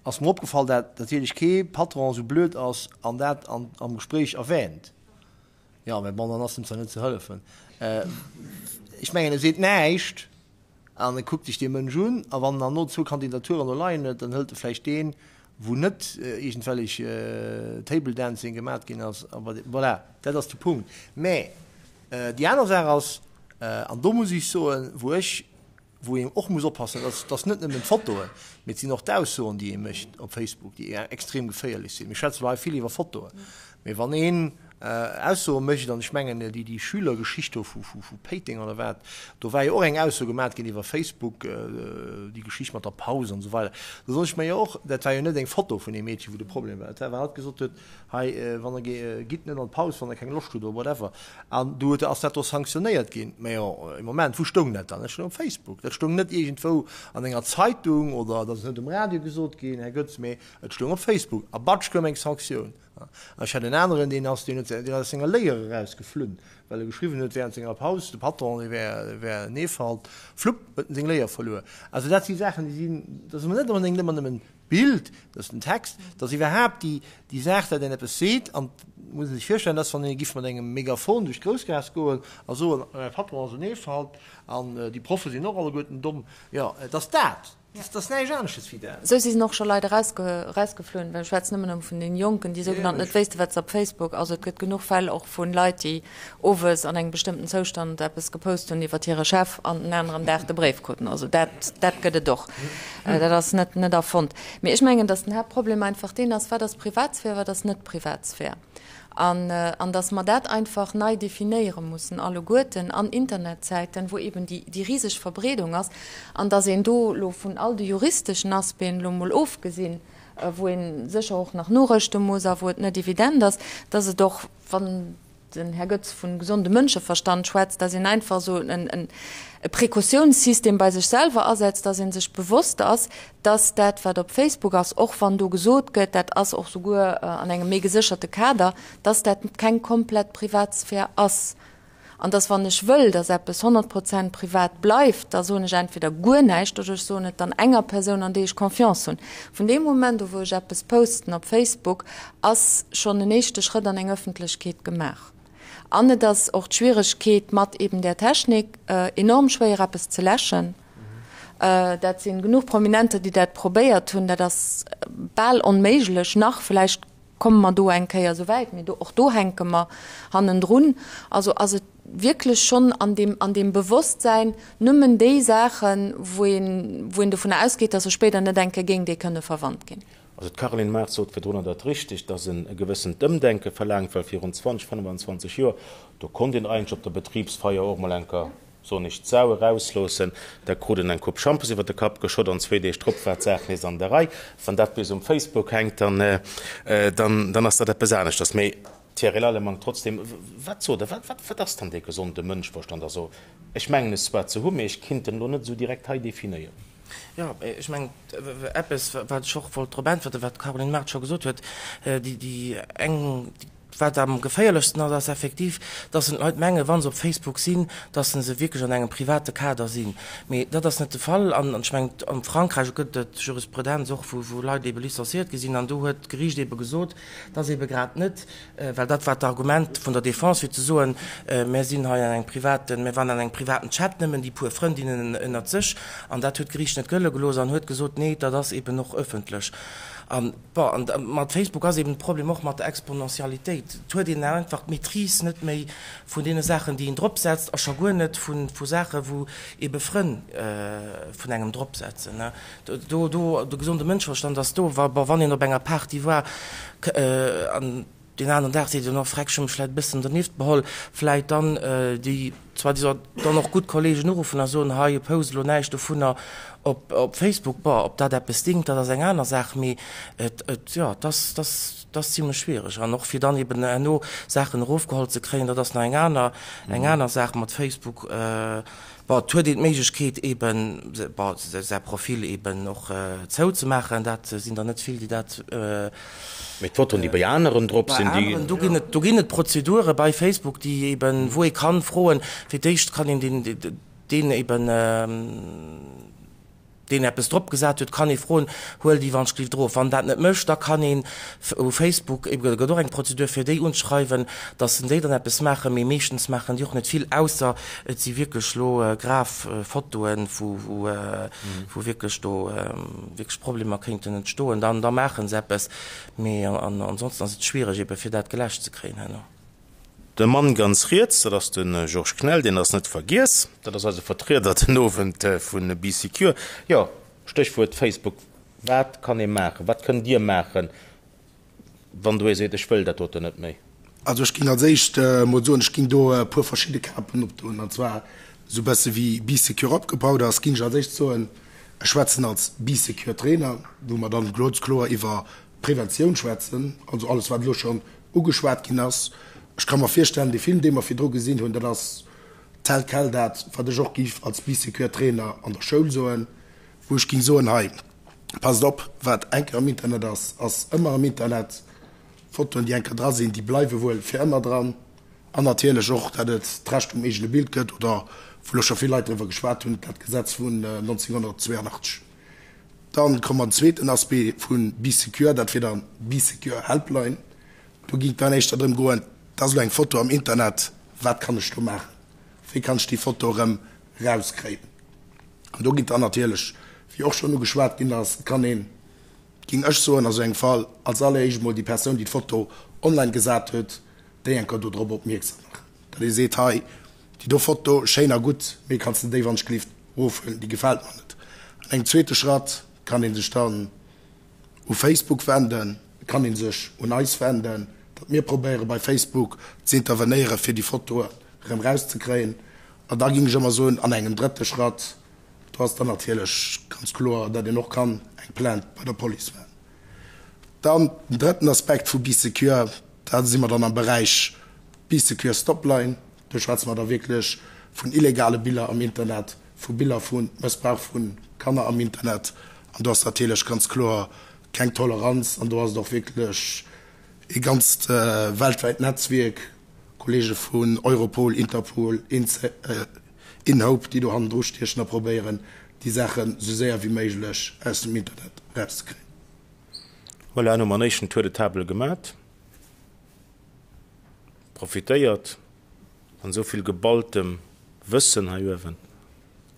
E: ass mer opgefall, dat natierlech kee Patron esou blöd ass an dat am Gespréich erwähnt. Jo, mä bon, dann ass em zwar net ze hëllefen. Ech mengen, e seet näischt an e kuckt sech dee Mënsch un a wann en dann no zwou Kandidaturen do leien huet, dann hëlt e vläicht deen, wou net iergendwellech Table Dancing gemat ginn ass. Voilà, dat ass de Punkt. Mä déi aner Saach ass, an do muss ech soen, wou ech Wou een och muss oppassen, dat ass net nëmmen d'Fotoen, mee et sinn och d'Aussoen, déi ee mécht op Facebook, déi extrem geféierlech sinn. Mir schwätzen elo hei vill iwwer Fotoen, mee wann een Aussoe mécht, an ech mengen déi Schülergeschicht do vu Péiteng oder wat, do war jo och eng Ausso gemat ginn iwwer Facebook, déi Geschicht mat der Paus an esou weider, do soen ech mer jo och, dat war jo net eng Foto vun deem Meedchen, wou de Problem war, dat war, well hatt gesot huet, Hei, wann der gitt net an d'Paus, wann der keng Loscht hutt oder whatever. An du huet, ass dat do sanktionéiert ginn. Mä jo, ee Moment, wou stoung dat dann? Dat stoung op Facebook. Dat stoung net iergendwou an enger Zeitung oder dat ass net um Radio gesot ginn, Här Goetz, mä et stoung op Facebook. A batsch koum eng Sanktioun. An ech hat en aneren, deen ass, deen huet, deen ass aus senger Léier erausgeflunn, well e geschriwwen huet während senger Paus, de Patron, dee wär, wär en Eefalt. Flupp, huet en seng Léier verluer. Also dat si Saachen, déi sinn, dat ass net onbedéngt ëmmer nëmmen D'Bild, dat ass den Text, dat ass iwwerhaapt déi, déi Saach, datt een eppes seet. An et muss ee sech virstellen, dass wann ee giff mat engem Megafon duerch d'Groussgaass goen a soen, mäi Patron ass en Eefalt an déi Proffe sinn och alleguerten domm, jo, et ass dat. Dat ass näischt anesches wéi dat.
D: Esou si sinn och scho Leit erausgeflunn, well ech schwätzen nëmmen erëm vun den Jonken, déi sougenannt net wéissten, wat se op Facebook, also et gëtt genuch Fäll och vu Leit, déi owes an engem bestëmmten Zoustand eppes gepost hunn iwwert hire Chef an den aneren Dag de Bréif kruten. Also dat, dat gëtt et och. Dat ass net, net erfonnt. Mee ech mengen, datt den Haaptproblem einfach deen ass, Wat ass Privatsphär, wat ass net Privatsphär? An, an datt mer dat einfach nei definéiere mussen alleguerten an Internetzäiten, wou eben déi, déi riseg Verbreedung ass, an datt een do elo vun all de juristeschen Aspecten elo emol ofgesinn, wou ee sécher och nach norëschte muss a wou et net evident ass, datt et och, wann den Här Goetz vu gesondem Mënscheverstand schwätzt, dass een einfach esou e Précautiounssystem bei sech selwer asetzt, dass ee sech bewosst ass, dass dat, wat op Facebook ass, och wann do gesot gëtt, dat ass och souguer an engem méi gesécherte Kader, dass dat keng komplett Privatsphär ass. An dass, wann ech wëll, dass eppes 100 Prozent privat bleift, da soen ech entweder guer näischt oder ech soen et dann enger Persoun, an déi ech Confiance hunn. Vun deem Moment u wou ech eppes posten op Facebook, ass schonn en éischte Schrëtt an eng Ëffentlechkeet gemaach. An et ass och d'Schwieregkeet mat eben där Technik, enorm schwéier eppes ze läschen. Dat sinn genuch Prominenter, déi dat probéiert hunn. Dat ass bal onméiglech nach. Vläicht komme mer do eng Kéier esou wäit, mee do, och do hänke mer hannendrun. Also ass et wierklech schonn an deem, an deem Bewosstsäin, nëmmen déi Saachen, wou een, wou een dovunner ausgeet, dass se spéider net eng Kéier géint ee kënne verwannt ginn.
C: Also d'Caroline Mart sot virdrunner dat richteg, datt en e gewëssent Ëmdenke verlaangt, well virun 20, 25 Joer, do konnt een eigentlech op der Betribsfeier och mol eng Kéier, soen ech, d'Sau erausloossen, da krut en eng Coupe Schampes iwwer de Kapp geschott an zwee Deeg drop war d'Saach nees an der Rei. Wann dat bis um Facebook hänkt, dann, dann, dann ass dat eppes aneschters. Mee Thierry Lallemang, trotzdem, wat sot Der, wat, wat, wat ass dann dee gesonde Mënschverstand? Also ech mengen es zwar ze hunn, mee ech kinnt en elo net esou direkt hei definéieren.
G: Jo, ech mengen, eppes, wat ech och wollt drop äntwerten, wat d'Caroline Mart scho gesot huet, déi, déi eng, wat am geféierlechsten ass, ass effektiv, dass en d'Leit mengen, wa se op Facebook sinn, dass se wierklech an engem private Kader sinn. Mee dat ass net de Fall. An ech mengen, a Frankräich gëtt et Jurisprudenz och, wou, wou Leit eebe licenciéiert gi sinn. An do huet d'Geriicht eebe gesot, dass eebe grad net, Well dat war d'Argument vun der Defense, fir ze soen, Mär sinn hei an engem privaten, mär waren an engem privaten Chat, nëmmen déi puer Frëndinnen ënnert sech. An dat huet d'Geriicht net gëlle gelooss an huet gesot, Nee, dat ass eben och ëffentlech. An, bon, an mat Facebook ass eben de Problem och mat der Exponentialitéit. Et huet een einfach d'Maîtrise net méi vun deene Saachen, déi een dropsetzt, a scho guer net vu Saachen, wou ebe Frënn vun engem dropsetzen. Do, do, de gesonde Mënscheverstand ass do, wa, bon, wann een op enger Party war an deen aneren Dag seet een, oh freck, ech hu mech vläit e bëssen dernieft beholl, vläit dann déi zwar déi dann och gutt Kollegen uruffen a soen, hei, post elo näischt dovunner op, op Facebook. Bon, ob dat eppes dingt, dat ass eng aner Saach, mee et, et, jo, et ass, et ass, et ass zimlech schwiereg. An och fir dann eben herno Saachen erofgeholl ze kréien, dat ass nach eng aner, eng aner Saach mat Facebook. Bon, et huet een d'Méiglechkeet eben, bon, säi Profil eben och zouzemaachen. Dat sinn der net vill, déi dat.
C: Mee d'Fotoen, déi bei aneren drop sinn, déi.
G: Do ginn et, do ginn et Prozedure bei Facebook, déi eben, wou ee kann froen. Fir d'éischt kann een deen, deen eben. deen eppes drop gesat huet, kann ee froen, huel déi Wandschlift erof. Wann dat net mécht, da kann een u Facebook, ebe gëtt och eng Prozedur fir déi unzeschreiwen, datt en déi dann eppes maachen, mee meeschtens maachen déi och net vill, ausser et si wierklech elo grav Fotoen, wou wou wierklech do wierklech Problemer kéinten entstoen, dann da maache se eppes, mee ansonsten ass et schwiereg ebe fir dat geläscht ze kréien herno.
C: De Mann ganz riets, dat ass de Georges Knell, deen ass net vergiess. Dat ass eise Vertrieder den Owend vu Bee Secure. Jo, Stéchwuert Facebook, wat kann ee maachen, wat kënnt Dir maachen, wann do ee seet, ech wëll dat doten net méi?
I: Also ech géing als éischt emol soen, ech géing do e puer verschidde Kapen opdoen. An zwar esou e bësse wéi Bee Secure opgebaut ass, géing ech als éischt soen, ech schwätzen als Bee Secure Trainer, wou mer dann ganz kloer iwwer Preventioun schwätzen, also alles wat elo schonn ugeschwat ginn ass. Ech ka mer virstellen, dee Film dee mer virdru gesinn hunn, dat ass tel quel dat wat ech och géif als Bee Secure Trainer an der Schoul soen, wou ech géing soen, hei passt op, wat eng Kéier am Internet ass, ass ëmmer am Internet. Fotoen déi eng Kéier dra sinn, déi bleiwe wuel fir ëmmer dran. An natierlech och, datt et d'Recht um eegene Bild gëtt, oder wou elo scho vill Leit driwwer geschwat hunn, dat Gesetz vun 1982. Dann komme mer den zweeten Aspect vu Bee Secure, dat wier dann Bee Secure Helpline. Do géing et dann éischter drëm goen, et ass elo eng Foto am Internet, wat kann ech do maachen, wéi kann ech déi Foto erëm erauskréien? An do ginn dann natierlech Wéi och schonn ugeschwat ginn ass, et kann een, géing ech soen, a sou engem Fall als alleréischt emol déi Persoun, déi d'Foto online gesat huet, déi eng Kéier do drop opmierksam maachen, datt ee seet, hei, déi do Foto, schéin a gutt, mee kanns de déi wann ech gelift erofhuelen, déi gefält mer net. An engem zweete Schratt kann ee sech dann u Facebook wenden, et kann ee sech un eis wenden, datt mir probéiere bei Facebook ze intervenéieren, fir déi Fotoe erëm erauszekréien. An da géing ech ëmmer soen, an engem drëtte Schratt, do ass dann natierlech ganz kloer, datt een och kann eng Plainte bei der Police maachen. Dann den drëtten Aspekt vu Bee Secure, da si mer dann am Beräich Bee Secure Stopline. Do schwätze mer da wierklech vun illegale Biller am Internet, vu Biller vu Mëssbrauch vu Kanner am Internet. An do ass natierlech ganz kloer keng Toleranz an do ass et och wierklech ee ganzt weltwäit Netzwierk, Kollege vun Europol, Interpol, INHOPE, déi do hannendru stiechen a probéieren, déi Saachen esou séier wéi méiglech aus dem Internet erauszekréien.
C: Voilà, elo hu mer en éischten Tour de table gemat. Profitéiert an esou vill geballtem Wëssen hei uewen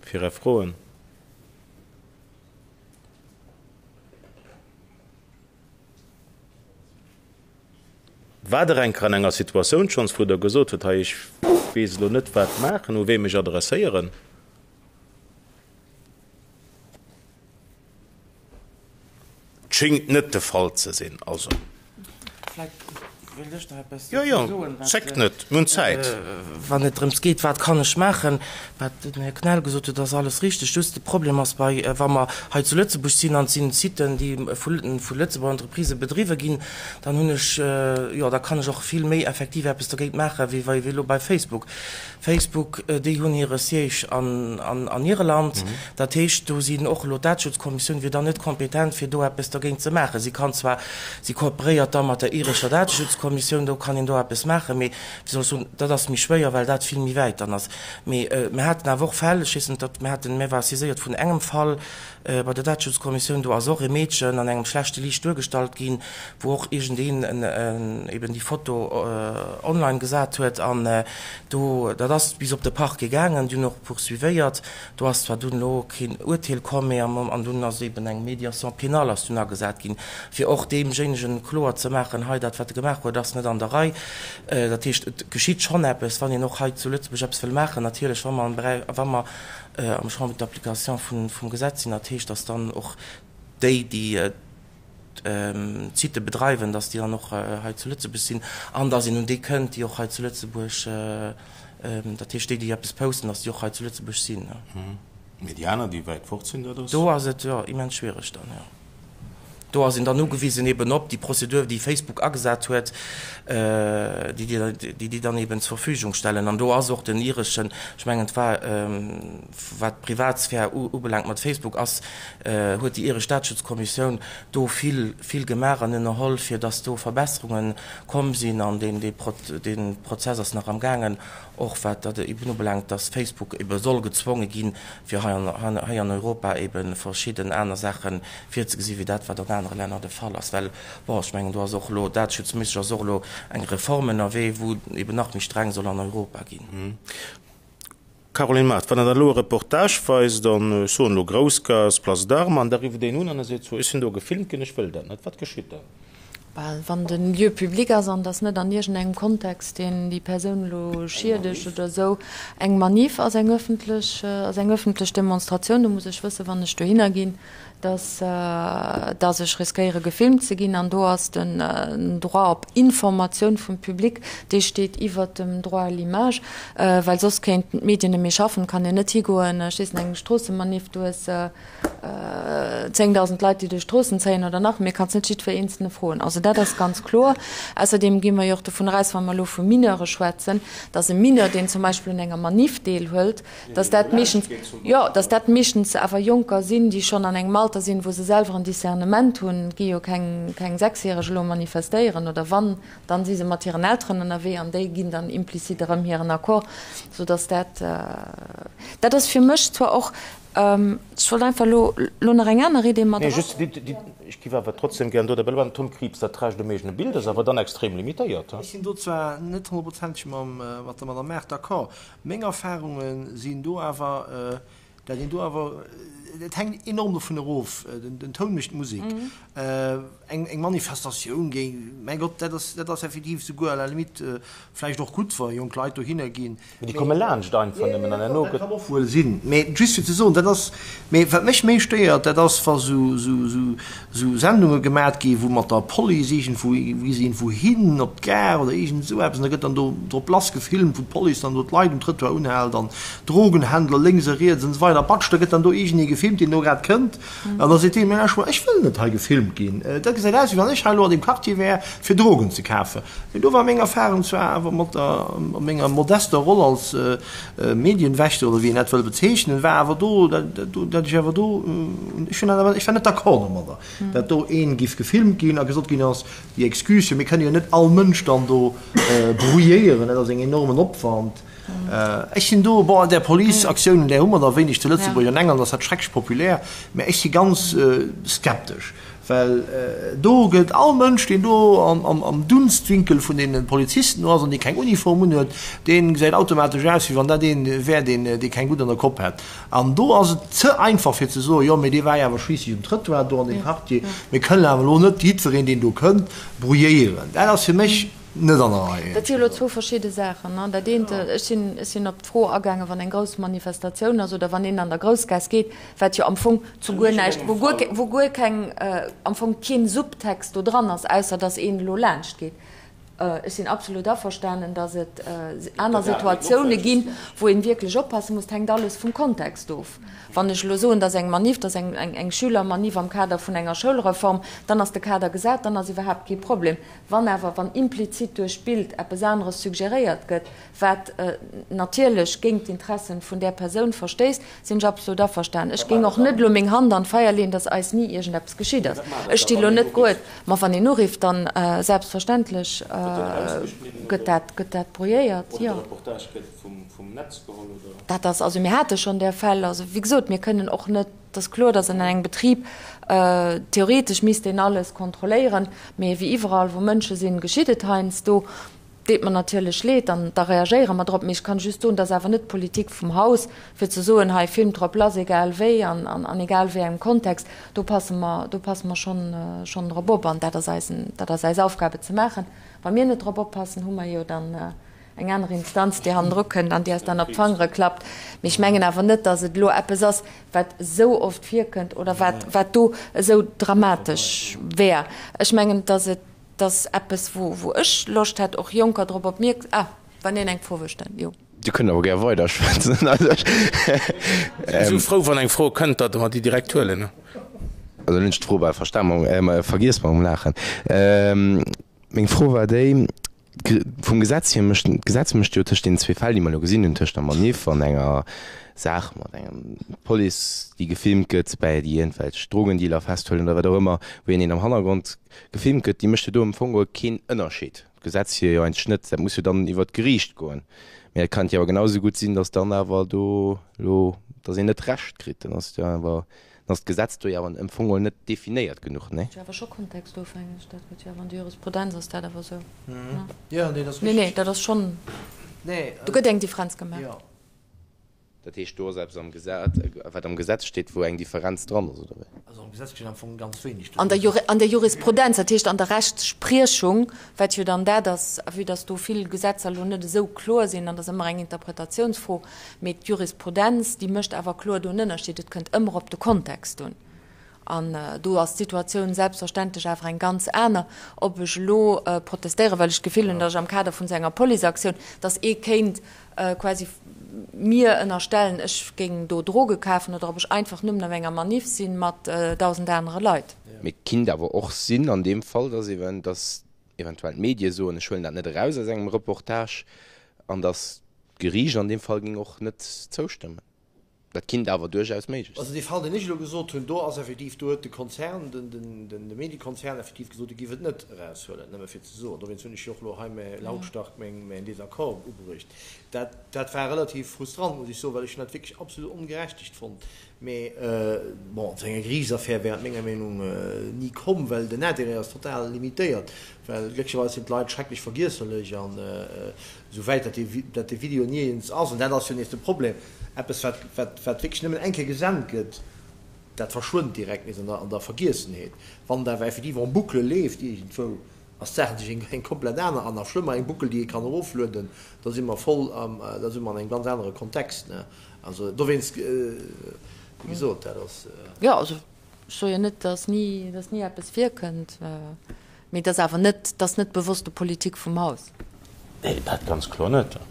C: fir Är Froen. Waart Der eng Kéier an enger Situatioun schonns, wou Der gesot hutt, hei ech weess elo net wat maachen, u wee mech adresséieren? Et schéngt net de Fall ze sinn. Also.
G: Vläicht wéilt ech nach eppes
C: Jo, jo,
G: dozou soen, wat,
C: zéckt net, mir hunn Zäit.
G: wann et drëms geet, wat kann ech maachen. Wat den Här Knael gesot huet, ass alles richteg. Just de Problem ass bei, wa mer hei zu Lëtzebuerg sinn an et sinn Siten, déi vu vu Lëtzebuerger Entreprisë bedriwwe ginn, dann hunn ech, jo, da kann ech och vill méi effektiv eppes dogéint maachen, wéi wéi elo bei Facebook. Facebook, déi hunn hire Siège an Irland. Dat heescht, do sinn och elo d'Dateschutzkommissioun wier dann net kompetent, fir do eppes dergéint ze maachen. Si kann zwar, si kooperéiert da mat der irescher Dateschutzkommissioun, do kann een do eppes maachen, mee wéi soll ech soen, dat ass méi schwéier, well dat vill méi wäit dann ass. Mee mir haten awer och Fäll, ech weess net, datt mir haten, mir ware saiséiert vun engem Fall bei der Dateschutzkommissioun, do ass och e Meedchen an engem schlechte Liicht duergestallt ginn, wou och iergendeen eben déi Foto online gesat huet an do, dat ass bis op de Parquet gaangen, déi hunn och poursuivéiert. Do ass zwar dunn elo keen Urteel komm, mee am an dunn ass eben eng Médiation pénale ass dunn agesat ginn, fir och deemjéinegen kloer ze maachen, hei dat wat e gemaach huet ass net an der Rei. Dat heescht, et geschitt schonn eppes, wann een och hei zu Lëtzebuerg eppes wëll maachen, natierlech wa mer am Beräich, wa mer am Champ d'application vum Gesetz sinn. Dat heescht, datt dann och déi, déi d'Sitte bedreiwen, datt déi dann och hei zu Lëtzebuerg sinn an datt een un déi kënnt, déi och hei zu Lëtzebuerg, dat heescht déi, déi eppes posten, datt déi och hei zu Lëtzebuerg sinn.
C: Mee déi aner, déi wäit fort sinn, dat ass.
G: Do ass et, jo, immens schwiereg dann, jo. Do ass een dann ugewisen eben op déi Prozedur, déi Facebook agesat huet, déi déi déi dann eben zur Verfügung stellen. An do ass och den ireschen, ech mengen et war, wat d'Privatsphär ubelaangt mat Facebook, ass, huet déi iresch Dateschutzkommissioun do vill, vill gemaach an ënnerholl, fir datt do Verbesserunge komm sinn. An deen, dee Prozess ass nach amgaangen, och wat dat eben ubelaangt, datt Facebook ebe soll gezwonge ginn, fir hei an, hei an Europa ebe verschidden aner Saache virzegesinn, wéi dat, wat an anere Länner de Fall ass. Well, bon, ech mengen, do ass och elo, dateschutzméisseg ass och elo eng Reform ënnerwee, wou eben nach méi streng soll an Europa ginn.
C: Caroline Mart, Wann Der dann elo e Reportage weist an, ech soen elo Groussgaass, Place d'Armes, an da rifft een un an e seet, so, ech sinn do gefilmt ginn, ech wëll dat net, wat geschitt dann?
D: Well wann de Lieu public ass an et ass net an iergendengem Kontext, deen déi Persoun elo schiedegt oder esou, eng Manif ass eng öffentlech, ass eng öffentlech Demonstratioun, do muss ech wëssen, wann ech dohinner ginn, dass, dass ech riskéiere gefilmt ze ginn. An do ass den Droit op Informatioun vum Public, dee steet iwwert dem Droit à l'image, well soss kéinten d'Medien net méi schaffen. Et kann een net higoen, ech weess net, eng Stroossemanif, du hues 10.000 Leit, déi duerch d'Stroossen zéien oder nach méi, kanns net jiddwer Eenzelne froen. Also dat ass ganz kloer. Ausserdeem gi mer jo och dovun aus, wa mer elo vu Mineure schwätzen, dass e Mineur, deen zum Beispill un enger Manif deelhëlt, dass dat meeschtens, jo, dass dat meeschtens awer Jonker sinn, déi schonn an engem Alter sinn, wou se selwer en Discernement hunn. Et gi jo keng, keng Sechsjäreg elo manifestéieren, oder wann, dann si se mat hiren Elteren ënnerwee an déi ginn dann implizit erëm hiren Accord, soudass dat, dat ass fir mech zwar och, Ech wollt einfach elo elo nach eng aner Idee mat.
C: Nee, just déi, déi, ech giff awer trotzdem gären do derbäi bleiwen. Tom Krieps, dat Recht um eegene Bild ass awer dann extrem limitéiert, he?
E: Ech sinn do zwar net honnertprozenteg mam, mat der Madame Mart d'accord. Meng Erfahrunge sinn do awer. Dat een do awer, et hänkt enorm dovun erof, den Toun mécht d'Musek. Eng Manifestatioun géint, mäi Gott, dat ass, dat ass effektiv souguer à la limite vläicht och gutt, wa jonk Leit dohinner ginn.
C: Mee déi komme laanscht einfach nëmmen an herno
E: gëtt. Dat kann och wuel sinn, mee just fir ze soen, dat ass, mee wat mech méi stéiert, dat ass, wa sou, sou, sou, sou Sendunge gemat gi wou mat der Police iergendwou, wou si iergendwou hin op d'Gare oder iergend esou eppes an da gëtt dann do drop lass gefilmt, wou d'Police dann do d'Leit um Trëttoir unhält an d'Drogenhändler lénks a riets an esou weider. Batsch, da gëtt dann do iergendee gefilmt, deen do grad kënnt an da seet deen, mä ech wëll net hei gefilmt ginn, dat gesäit aus wéi wann ech hei elo an deem Quartier wär fir Drogen ze kafen. Mee do war meng Erfahrung zwar awer mat der, menger modester Roll als Medienwächter oder wéi een dat wëll bezeechnen, war awer do, dat ech awer do, ech hunn dat awer, ech war net d'accord domadder, dat do een giff gefilmt ginn a gesot ginn ass, déi Excuse, jo mir kënne jo net all Mënsch dann do brouilléieren, dat ass en enormen Opwand. Ech sinn do, bon, där Police-Aktiounen, där hu mer der wéineg zu Lëtzebuerg, an England ass dat schrecklech populär, mä ech si ganz skeptesch, well do gëtt all Mënsch, deen do am Dunstwinkel vun deene Polizisten do ass an dee keng Uniform unhuet, dee gesäit automatesch aus, wéi wann dat ee wär, deen dee keng gutt an der Kopp hätt. An do ass et ze einfach fir ze soen, jo, mee dee war jo awer schliisslech um Trëttoir do an deem Quartier, mir kënnen awer elo net jiddwereen, deen do kënnt, brouilléieren. Dat ass fir mech net an der Rei.
D: Dat si jo elo zwou verschidde Saachen. Dat eent, ech sinn, ech sinn op d'Fro agaangen, wann eng grouss Manifestatioun ass oder wann een an der Groussgaass geet, wat jo am Fong zu guer näischt, wou guer, wou guer keng, am Fong keen Subtext do dran ass, ausser datt een elo laanscht geet. Ech sinn absolut averstanen, datt et aner Situatioune ginn, wou een wierklech oppasse muss. Et hänkt alles vum Kontext of. Wann ech elo soen, datt eng Manif, datt eng, eng Schülermanif am Kader vun enger Schoulreform, dann ass de Kader gesat, dann ass iwwerhaapt kee Problem. Wann awer, wann implizit duerch d'Bild eppes aneres suggeréiert gëtt, wat natierlech géint d'Interessen vun där Persoun verstéisst, sinn ech absolut averstanen. Ech géing och net elo meng Hand an d'Feier leeën, dass eis ni iergendeppes geschitt ass. Ech sti elo net grued. Ma wann een urifft, dann selbstverständlech gëtt dat, gëtt dat brouilléiert, jo. Dat ass, also mir hate schonn där Fäll. Also wéi gesot, mir kënnen och net. Et ass kloer, datt an engem Betrib theoretesch misst een alles kontrolléieren, mee wéi iwwerall wou Mënsche sinn, geschitt et heiansdo. Deet mer natierlech leed an da reagéiere mer drop. Mee ech kann just soen, et ass awer net d'Politik vum Haus, fir ze soen, hei filmt drop lass, egal wéi an an egal wéi engem Kontext. Do passe mer, do passe mer schonn schonn drop op an dat ass eisen, dat ass eis Aufgabe ze maachen. Wa mir net drop oppassen, hu mer jo dann eng aner Instanz, déi hannendru kënnt an déi eis dann op d'Fangere klappt. Mee ech mengen awer net, datt et elo eppes ass, wat esou oft virkënnt oder wat, wat do esou dramatesch wär. Ech mengen, datt et ass eppes, wou, wou ech Loscht hätt, och Jonker drop opmierk-, ah, wann een eng Fro wëll stellen, jo.
J: Dir kënnt awer gär weiderschwätzen.
C: Ech si frou, wann eng Fro kënnt, datt mer déi direkt huelen.
J: Also hunn ech d'Fro bal verstan, vergiess mam Laachen. Meng Fro war déi, Vum Gesetz hier mécht, d'Gesetz mécht jo tëscht deenen zwee Fäll, déi mer elo gesinn hunn, tëscht der Maniff an enger Saach mat engem Police, déi gefilmt gëtt, bäi déi iergendwelch Drogendealer festhuelen oder wat och ëmmer, wou een een am Hannergrond gefilmt gëtt, déi mécht jo do am Fong geholl keen Ënnerscheed. D'Gesetz hier jo eigentlech net. Dat muss jo dann iwwert d'Geriicht goen. Mä et kann jo awer genau esou gutt sinn, datt dann awer do elo, datt een net Recht kritt. Dann ass et jo awer Dann ass d'Gesetz do jo awer am Fong geholl net definéiert genuch, nee?
D: Dat ass awer scho kontextofhängeg, dat gëtt jo awer an der Jurisprudenz ass dat awer esou, ne?
E: Jo, nee, dat ass
D: Nee, nee, dat ass schonn, do gëtt eng Differenz gemaach.
E: Jo.
J: Dat heescht, do ass eppes am Gesetz, wat am Gesetz steet, wou eng Differenz dran ass, oder wéi?
E: Also am Gesetz steet am Fong ganz wéineg
D: An der doriwwer. An der Jurisprudenz, dat heescht an der Rechtsspriechung, wat jo dann dat ass, vue dass do vill Gesetzer elo net esou kloer sinn, an dat ass ëmmer eng Interpretatiounsfro, Mee d'Jurisprudenz, déi mécht awer kloer do en Ënnerscheed. Et kënnt ëmmer op de Kontext un. An do ass d'Situatioun selbstverständlech awer eng ganz aner, ob ech elo protestéieren, well ech d'Gefill hunn, datt ech am Kader vun esou enger Policeaktioun, datt ee kéint quasi mir ënnerstellen, ech géing do Droge kafen, oder ob ech einfach nëmmen op enger Maniff si mat 1.000 anere Leit.
J: Mee et kinnt awer och sinn an deem Fall, datt eben, datt eventuell d'Medie soen, ech huelen dat net eraus aus engem Reportage, an datt D'Geriicht an deem Fall géing och net zoustëmmen. Dat kinnt awer duerchaus méiglech sinn.
E: Also dee Fall, deen ech elo gesot hunn, do ass effektiv, do huet de Konzern, de Mediekonzern effektiv gesot, e géif et net eraushuelen, nëmme fir ze soen. Dowéinst hunn ech jo och elo hei mäi lautstark mäin Désaccord ubruecht. Dat, dat war relativ frustrant, muss ech soen, well ech hunn dat wierklech absolut ongerechtegt fonnt. Mee bon, zu enger Geriichtsaffär wär et menger Meenung ni komm, well den Intérêt ass total limitéiert, well glécklecherweis sinn d'Leit schrecklech vergiesserlech an Souwäit dat dee Video niergends ass, an dat ass jo nees de Problem. Eppes, wat, wat, wat wierklech nëmmen eng Kéier gesent gëtt, dat verschwënnt direkt nees an der, an der Vergiessenheet. Wann et awer effektiv en boucle leeft iergendwou, ass d'Saach natierlech eng, eng komplett aner an nach schlëmmer, eng Boucle, déi ee kann eroflueden, da si mer voll am, da si mer an engem ganz anere Kontext, ne. Also dowéinst, wéi gesot, dat ass.
D: Jo, also ech soe jo net, datt ni, datt ni eppes virkënnt, mee et ass awer net, et ass net bewosste Politik vum Haus.
C: Nee, dat ganz kloer net.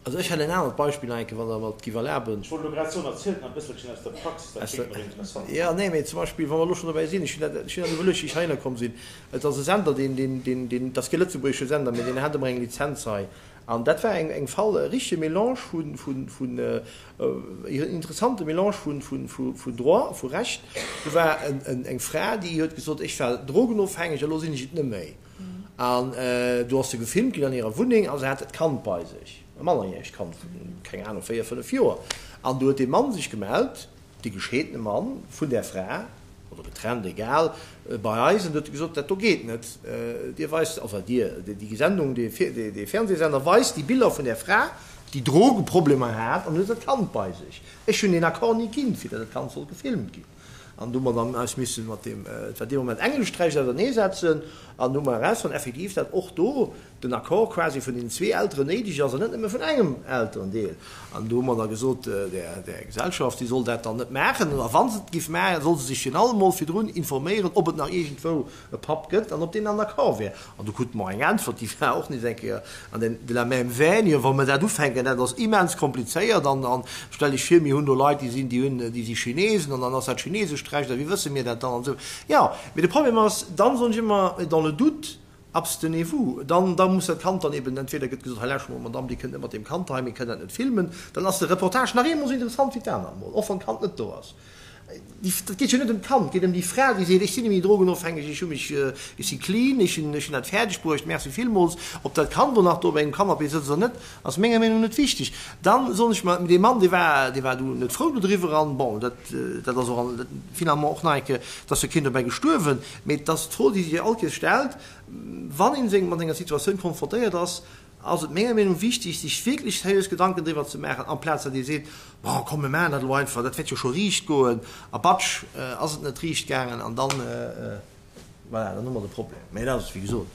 E: Also ech hätt en anert Beispill nach eng Kéier, wann Der mer et giff erlaben.
C: Ech wollt elo grad soen, erzielt nach e bësselchen aus der Praxis, dat kléngt nach interessant.
E: Jo, nee, mee zum Beispill, wa mer elo schonn dobäi sinn, ech hunn dat, ech hunn dat iwwerluecht, wéi ech heihinner komm sinn, Et ass e Sender, deen, deen, deen, deen, et ass kee lëtzebuergesche Sender, mee deen hat ëmmer eng Lizenz hei. An dat war eng, eng Fall, e richtege Melange vu, vu, vun, en interessante Melange vu, vu, vu, vu Droit, vu Recht. Do war en, en, eng Fra, déi huet gesot, ech war drogenofhängeg, elo sinn ech et net méi. An do ass se gefilmt ginn an hirer Wunneng a se hat dat Kand bei sech, e mannerjäregt Kand vun, keng Ahnung, 4, 5 Joer. An do huet dee Mann sech gemellt, dee gescheedene Mann vun där Fra, oder getrennt, egal, bei eis an huet gesot, dat do geet net, Dir weist, enfin Dir, déi Sendung, dee Fernsehsender weist déi Biller vun där Fra, déi Drogeproblemer hat an huet dat Kand bei sech. Ech hunn deen Accord ni ginn, fir datt dat Kand soll gefilmt ginn. An du hu mer dann eis misse mat deem, et war dee Moment englescht Recht, auserneesetzen an hu mer erausfonnt effektiv, datt och do den Accord quasi vun deenen zwee Elteren néideg ass an net nëmme vun engem Elterendeel. An do hu mer da gesot där Gesellschaft, si soll dat dann net maachen, a wa se et géif maachen, soll se sech virun allem mol virdrun informéieren, ob et nach iergendwou e Papp gëtt an ob deen dann d'accord wär. An du krute mer eng Äntwert, déi war och nees eng Kéier an den de la même veine, jo, wa mer dat ufänken, dat ass immens komplizéiert an an stell Iech vir, mir hunn do Leit, déi sinn, déi hunn, déi si Chinesen an dann ass dat chinesescht Recht a wéi wësse mir dat dann an esou. Jo, mee de Problem ass, dann soen ech ëmmer, dans le doute, abstenez-vous. Dann, da muss dat Kand dann eben, entweder gëtt gesot, hei lauscht mol, Madame, Dir kënnt net mat deem Kand hei, mir kënnen dat net filmen, dann ass de Reportage nach eemol esou interessant wéi d'anert Mol, och wann d'Kand net do ass. Et geet jo net ëm d'Kand, et geet ëm déi Fra, déi seet, ech sinn net méi drogenofhängeg, ech hu mech, ech si clean, ech hunn, ech hunn dat fäerdeg bruecht, merci villmools. Ob dat Kand do nach do op engem Canapé sëtzt oder net, ass menger Meenung no net wichteg. Dann soen ech mer, dee Mann, dee war, dee war du net frou dodriwwer an, bon, dat, dat ass och an, finalement och nach eng Kéier, et ass jo keen dobäi gestuerwen, mee et ass d'Fro, déi sech all Kéiers stellt, wann ee seng mat enger Situatioun konfrontéiert ass, ass et menger Meenung wichtig, sech wierklech seriös Gedanken driwwer ze maachen, amplaz datt ee seet, Bon, komm, mir maachen dat elo einfach, dat wäert jo scho riicht goen. A batsch, ass et net riicht gaangen an dann, voilà, dann hu mer de Problem. Mä dat ass, wéi gesot.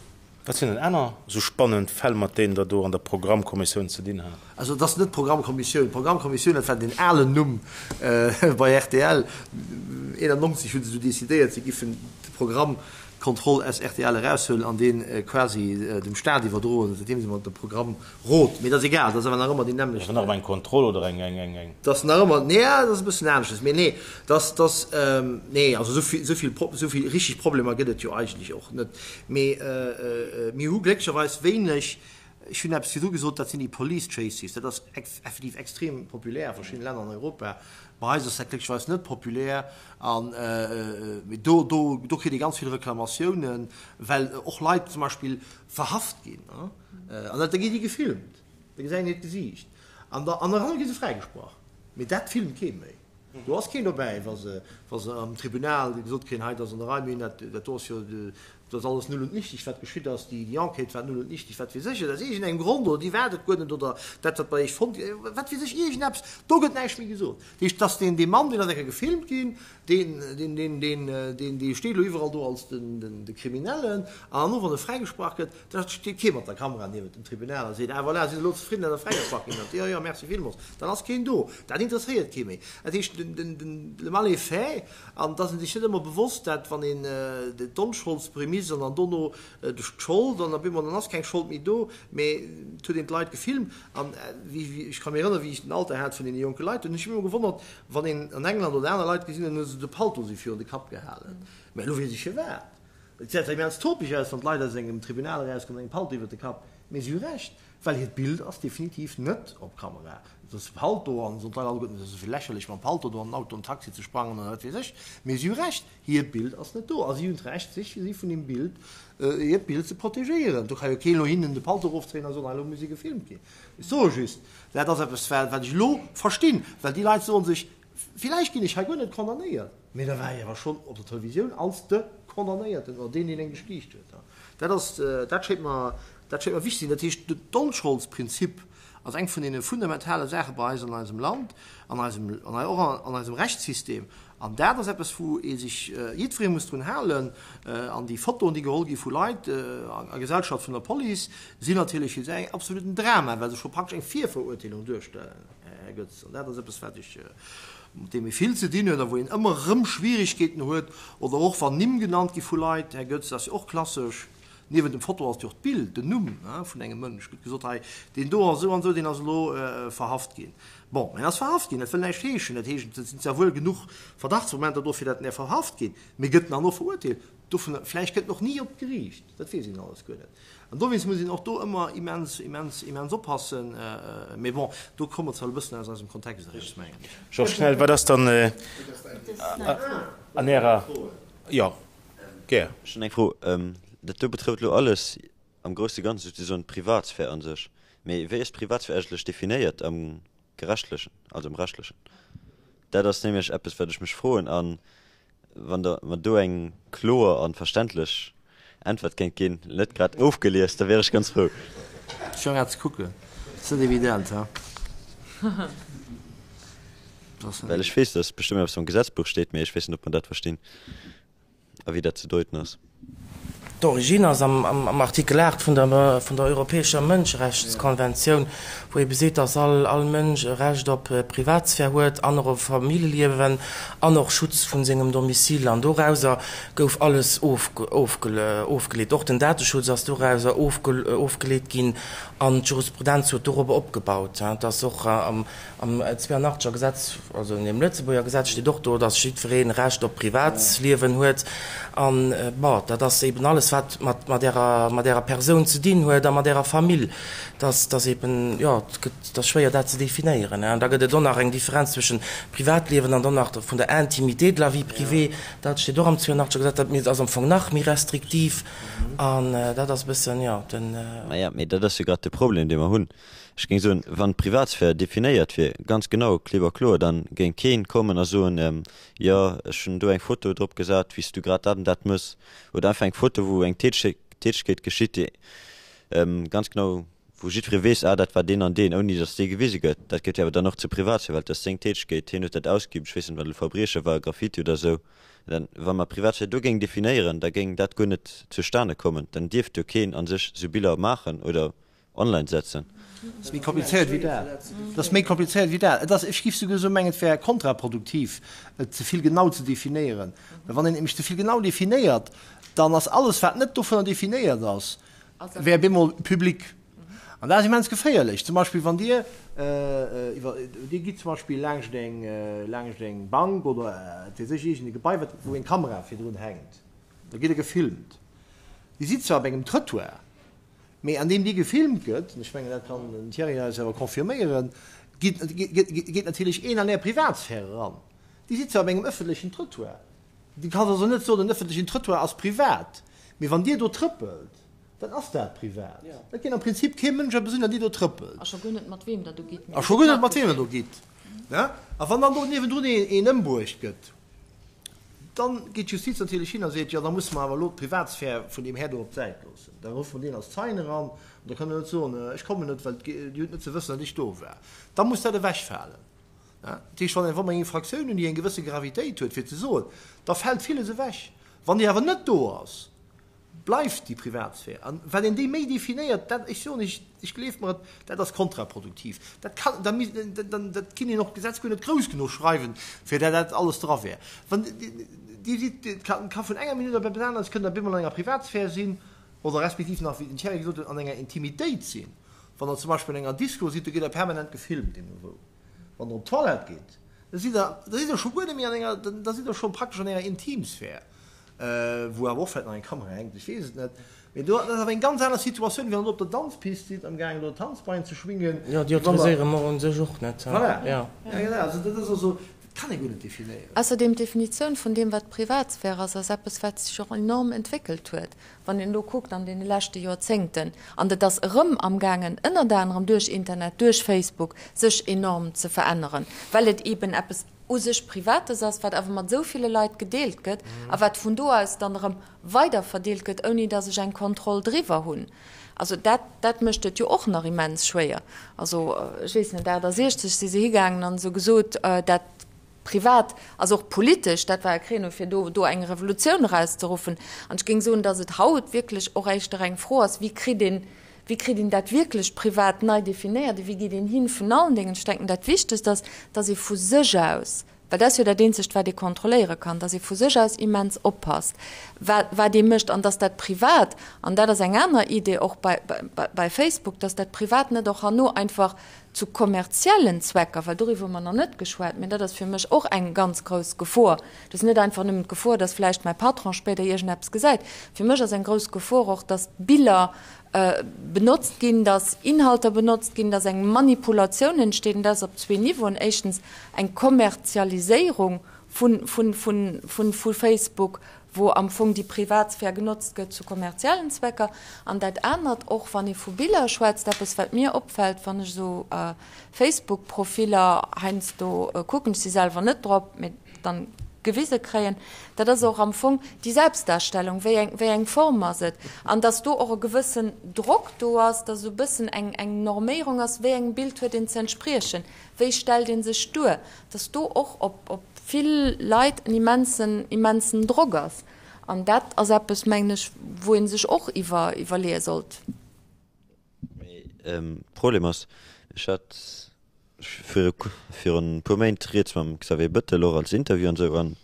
C: Wat sinn denn aner esou spannend Fäll, mat deenen Der do an der Programmkommissioun ze dinn hat?
E: Also et ass net d'Programmkommissioun. D'Programmkommissioun, dat war deen alen Numm bei rtl. 91 hu se du decidéiert, se giffen de Programm d'Kontroll aus rtl eraushuelen an deen quasi dem Staat iwwerdroen, säitdeem si mer de Programmrot, mee dat ass egal, dat ass awer nach ëmmer déi nämmlecht.
C: Dat ass nach ëmmer eng Kontroll oder eng, eng, eng, eng.
E: Dat ass nach ëmmer, nee, dat ass e bëssen aneschters, mee nee, dat, dat, nee, also esou vill, esou vill, esou vill richteg Problemer gëtt et jo eigentlech och net, mee mir hu glécklecherweis wéineg, ech hunn eppes virdru gesot, dat sinn déi Police Chases, dat ass effektiv extrem populär a verschiddene Länner an Europa, bei eis ass dat glécklecherweis net populär. An do, do, do kritt ee ganz vill Reklamatiounen, well och Leit zum Beispill verhaft ginn. An da gi si gefilmt, da gesäit een hiert Gesiicht. An da, an dann gi se fräigesprach. Mee dat filmt kee méi. Do ass keen dobäi, wa se, wa se am Tribunal gesot kréien, hei, dat ass an der Rei, mir hunn dat, dat do ass jo, dat ass alles null und nichtig, wat geschitt ass, déi, déi Enquête war null und nichtig, wat weess ech, aus iergendengem Grond, oder déi war dat guer net, oder dat, wat bei iech fonnt, wat weess ech, iergendeppes, do gëtt näischt méi gesot. Dat heescht, dass deen, dee Mann, deen ass eng Kéier gefilmt ginn, deen, deen, deen, deen, deen, dee steet elo iwwerall do als den, den, de Kriminellen, an herno, wann e fräigesprach gëtt, da steet kee mat der Kamera niewent dem Tribunal a seet, Ah voilà, sidd elo zefridden, datt Der fräigesprach ginn ass? Jo, jo, merci villmools. Dann ass keen do. Dat interesséiert kee méi. Dat heescht, den, den, den, le mal est fait, an et ass ee sech net ëmmer bewosst, dat wann een d'Onscholdspremis an dann dono d'Schold, an op eemol, dann ass keng Schold méi do, mä et huet een d'Leit gefilmt. An wéi, ech ka mech erënneren, wéi ech den Alter hat vun deene jonke Leit, hunn ech mech ëmmer gewonnert, wann een an England oder aner Leit gesinn hunn, hu se de Palto si virun de Kapp gehalen. Mä elo weess ech firwat. Et gesäit zwar immens topeg aus, wann d'Leit aus engem Tribunal erauskommen mat engem Palto iwwert de Kapp, mä si hu Recht, well hiert Bild ass definitiv net op Kamera. Et ass de Palto an soen d'Leit alleguerten, et ass esou vill lächerlech mam Palto do an den Auto, an den Taxi ze sprangen oder wat weess ech. Mä si hu Recht, hiert Bild ass net do a si hunn d'Recht, sech si vun deem Bild, hiert Bild ze protegéieren. Do ka jo keen elo hinnen de Palto erofzéien a soen, hei elo muss ee gefilmt ginn. Ech soe just, dat ass eppes, wat ech elo verstinn, well déi Leit soe sech, Villäicht ginn ech hei guer net condamnéiert, mee da war ech awer schonn op der Televisioun als de Condamnéierten oder deen, deen eng gestiicht huet. Dat ass, dat schéngt mer. Dat schéngt mer wichteg ze sinn. Dat heescht, d'Onscholds-prinzip ass eng vun deene fundamentale Saache bei eis an eisem Land, an eisem, an och an eisem Rechtssystem. An dat ass eppes, wou ee sech, jiddweree muss drun halen. An déi Fotoen, déi geholl gi vu Leit a Gesellschaft vun der Police, sinn natierlech fir si en absoluten Drama, well se scho praktesch eng Virverurteelung duerstellen, Här Goetz. An dat ass eppes, wat ech, mat deem ee vill ze dinn huet a wou een ëmmer erëm Schwierigkeeten huet. Oder och wann Nimm genannt gi vu Leit, Här Goetz, dat ass jo och klassesch. Niewent dem Foto ass jo och d'Bild, den Numm vun engem Mënsch. Gëtt gesot, hei, deen do ass esou an esou, deen ass elo verhaft ginn. Bon, en ass verhaft ginn, dat wëll näischt heeschen. Dat heescht, et sinn zwar wuel genuch Verdachtsmomenter do, fir datt en däerf verhaft ginn, mee gëtt en dann och verurteelt? Dovun, vläicht kënnt en och ni op d'Geriicht, dat weess een alles guer net. An dowéinst muss een och do ëmmer immens, immens, immens oppassen. Mee bon, do komme mer zwar elo e bëssen aus eisem Kontext eraus, mengen ech.
C: Georges Schnell, wat ass dann an Ärer, jo. Gär.
H: Ech hunn eng Fro. Dat do betrëfft elo alles am grousse Ganze souzesoen d'Privatsphär a sech. Mee wéi ass d'Privatsphär eigentlech definéiert am Gerechtlechen, also am Rechtlechen? Dat ass nämlech eppes, wat ech mech froen. A wann Der mer do eng kloer a verständlech Äntwert kéint ginn, net grad ofgelies, da wier ech ganz frou.
E: Ech war grad ze kucken. Ass net evident, he?
H: Well ech weess, dass bestëmmt eppes am Gesetzbuch steet, mee ech weess net, ob mer dat verstinn a wéi dat ze deuten ass.
G: D'Origine ass am Artikel 8 vun der Europäescher Mënscherechtskonventioun, wou ebe seet, dass all Mënsch e Recht op Privatsphär huet an och op Familljeliewen an och Schutz vu sengem Domicile. An dorauser gouf alles ofgeleet. Och den Dateschutz ass dorauser ofgeleet ginn an d'Jurisprudenz huet dorobber opgebaut, dass och am Am 82 er Gesetz, also an deem Lëtzebuerger Gesetz steet och do, datt jiddwereen Recht op Privatsliewen huet. An, bon, dat ass eben alles, wat mat, mat Ärer, mat Ärer Persoun ze dinn huet a mat Ärer Famill. Dass, dass eben, jo, et gëtt, et ass schwéier dat ze definéieren. An da gëtt et och nach eng Differenz zwëschen Privatliewen an dann nach vun der Intimité de la vie privée. Dat steet och am 82 er Gesetz. Dat ass am Fong nach méi restriktiv. An dat ass e bëssen, jo, den.
H: Maja, mee dat ass jo grad de Problem, dee mer hunn. Ech géing soen, wann d'Privatsphär definéiert wier, ganz genau, klipp a kloer, dann géing keen kommen a soen, jo, ech hunn do eng Foto drop gesat, wéi s du grad dat an dat mëss, oder einfach eng Foto, wou eng Tätegkeet geschitt, déi ganz genau, wou jiddweree weess, ah, dat war deen an deen, ouni datt dee gewise gëtt. Dat gëtt jo awer dann och zur Privatsphär, well et ass seng Tätegkeet, hien huet dat ausgeübt, ech weess net, wat elo Verbrieche war, Graffiti oder esou. Dann, wa mer Privatsphär do géingen definéieren, da géing dat guer net zustane kommen, dann dierft jo keen a sech esou Biller maachen oder Online setzen.
E: Et ass méi komplizéiert wéi dat. Et ass méi komplizéiert wéi dat. Et ass, ech géif souguer soen, mengen, et wär kontraproduktiv, et ze vill genau ze definéieren. Well wann een nämlech ze vill genau definéiert, dann ass alles, wat net dovunner definéiert ass, wär bemol public. An dat ass immens geféierlech. Zum Beispill, wann Dir iwwer, Dir gitt zum Beispill laangscht eng, laangscht eng Bank oder wat weess ech, iergend e Gebai, wat, wou eng Kamera virdrun hänkt, da gitt Der gefilmt. Dir sidd zwar op engem Trëttoir, Mee an deem déi gefilmt gëtt, an ech mengen, dat kann den Thierry eis awer confirméieren, geet, geet natierlech een an Är Privatsphär eran. Dir sidd zwar op engem ëffentlechen Trottoir, Dir kanns also net soen, den ëffentlechen Trottoir ass privat, mee wann Dir do trëppelt, dann ass dat privat. Dat geet am Prinzip kee Mënsch eppes un, datt Dir do trëppelt.
D: A scho guer net mat weem Der do gitt.
E: A scho guer net mat weem Der do gitt. A wann dann do niewendrun een ëmbruecht gëtt, Dann geet d'Justiz natierlech hin a seet, jo da musse mer awer elo d'Privatsphär vun deem Här do op d'Säit loossen. Da ruffe mer deen als Zeien eran an da kann en net soen, ech kommen net, well Dir hutt net ze wëssen, datt ech do war. Da muss dat ewechfalen. Dat heescht, wann mer eng Infraktioun hunn, déi eng gewësse Gravitéit huet, fir ze soen, da fält villes ewech. Wann déi awer net do ass, bleift déi Privatsphär. An wat een déi méi definéiert, dat, ech soen Iech, ech gleeft mer et, dat ass kontraproduktiv. Dat kann, da misst, dann, dat kinnt een och d'Gesetz guer net grouss genuch schreiwen, fir dat dat alles dra wär. Wann Dir sidd, et ka, ka vun enger Minutt op eppes aneres kënnt Der op eemol an enger Privatsphär sinn oder respektiv nach, wéi den Thierry gesot huet, an enger Intimitéit sinn. Wann Der zum Beispill an enger Disco sidd, do gitt Der permanent gefilmt deemno wou. Wann Der op d'Toilette gitt, da sidd Der, da sidd Der scho guer net méi an enger, da sidd Der scho praktesch an enger Intimsphär. Wou awer och vläicht nach eng Kamera hänkt, ech weess et net. Mee do, dat ass awer eng ganz aner Situatioun, wéi wann Der op der Danzpist sidd, amgaangen do d'Tanzbein ze schwingen.
G: Jo, déi autoriséiere mer u sech och net.
E: Voilà. Ja, genau. Also dat ass also, dat kann ee guer net definéieren.
D: Ausserdeem, d'Definitioun vun deem, wat Privatsphär ass, ass eppes, wat sech och enorm entwéckelt huet, wann een elo kuckt an deene leschte Joerzéngten. An et ass erëm amgaangen, ënnert anerem duerch Internet, duerch Facebook, sech enorm ze veränneren, well et eeben eppes u sech Privates ass, wat awer mat esou ville Leit gedeelt gëtt a wat vun do aus dann erëm weider verdeelt gëtt, ouni datt ech eng Kontroll driwwer hunn. Also dat, dat mécht et jo och nach immens schwéier. Also ech weess net, 68 si se higaangen an se hu gesot, dat Privat, also och politesch, dat war e Créneau fir do do eng Revolutioun erauszeruffen. An ech géing soen, datt et haut wierklech och éischter eng Fro ass, wéi kritt een, wéi kritt een dat wierklech privat nei definéiert a wéi geet een hin vun allen Déngen. Ech denken, dat Wichtegst ass, datt ee vu sech aus, well dat ass jo dat eenzegt wat ee kontrolléiere kann, datt ee vu sech aus immens oppasst, wat wat ee mécht an datt dat privat, an dat ass eng aner Idee och bei bei Facebook, datt dat privat net och herno einfach zu kommerziellen Zwecker, well doriwwer hu mer nach net geschwat, mä dat ass fir mech och eng ganz grouss Gefor. Dat ass net einfach nëmmen d'Gefor, dass vläicht mäi Patron spéider iergendeppes gesäit. Fir mech ass eng grouss Gefor och, dass Biller benotzt ginn, dass Inhalter benotzt ginn, dass eng Manipulatioun entsteet, an dat ass op zwee Niveauen, éischtens eng Kommerzialiséierung vu Facebook, wou am Fong déi Privatsphär genotzt gëtt zu kommerziellen Zwecker, an dat anert och, wann ee vu Biller schwätzt, eppes wat mir opfält, wann ech esou Facebook-Profiller heiansdo kucken, ech si selwer net drop, mee dann gewise kréien, dat ass och am Fong déi Selbstdarstellung, wéi eng, wéi eng Form ass et, an dass do och e gewëssen Drock do ass, dass esou e bëssen eng, eng Norméierung ass, wéi engem Bild huet een ze entspriechen, wéi stellt ee sech duer, dass do och op, op vill Leit en immensen, immensen Drock ass. An dat ass eppes, mengen ech, wou ee sech och iwwer, iwwerleeë sollt.
H: Mee de Problem ass, ech hat viru, virun e puer Méint rieds mam Xavier Bettel och als Interview an esou, an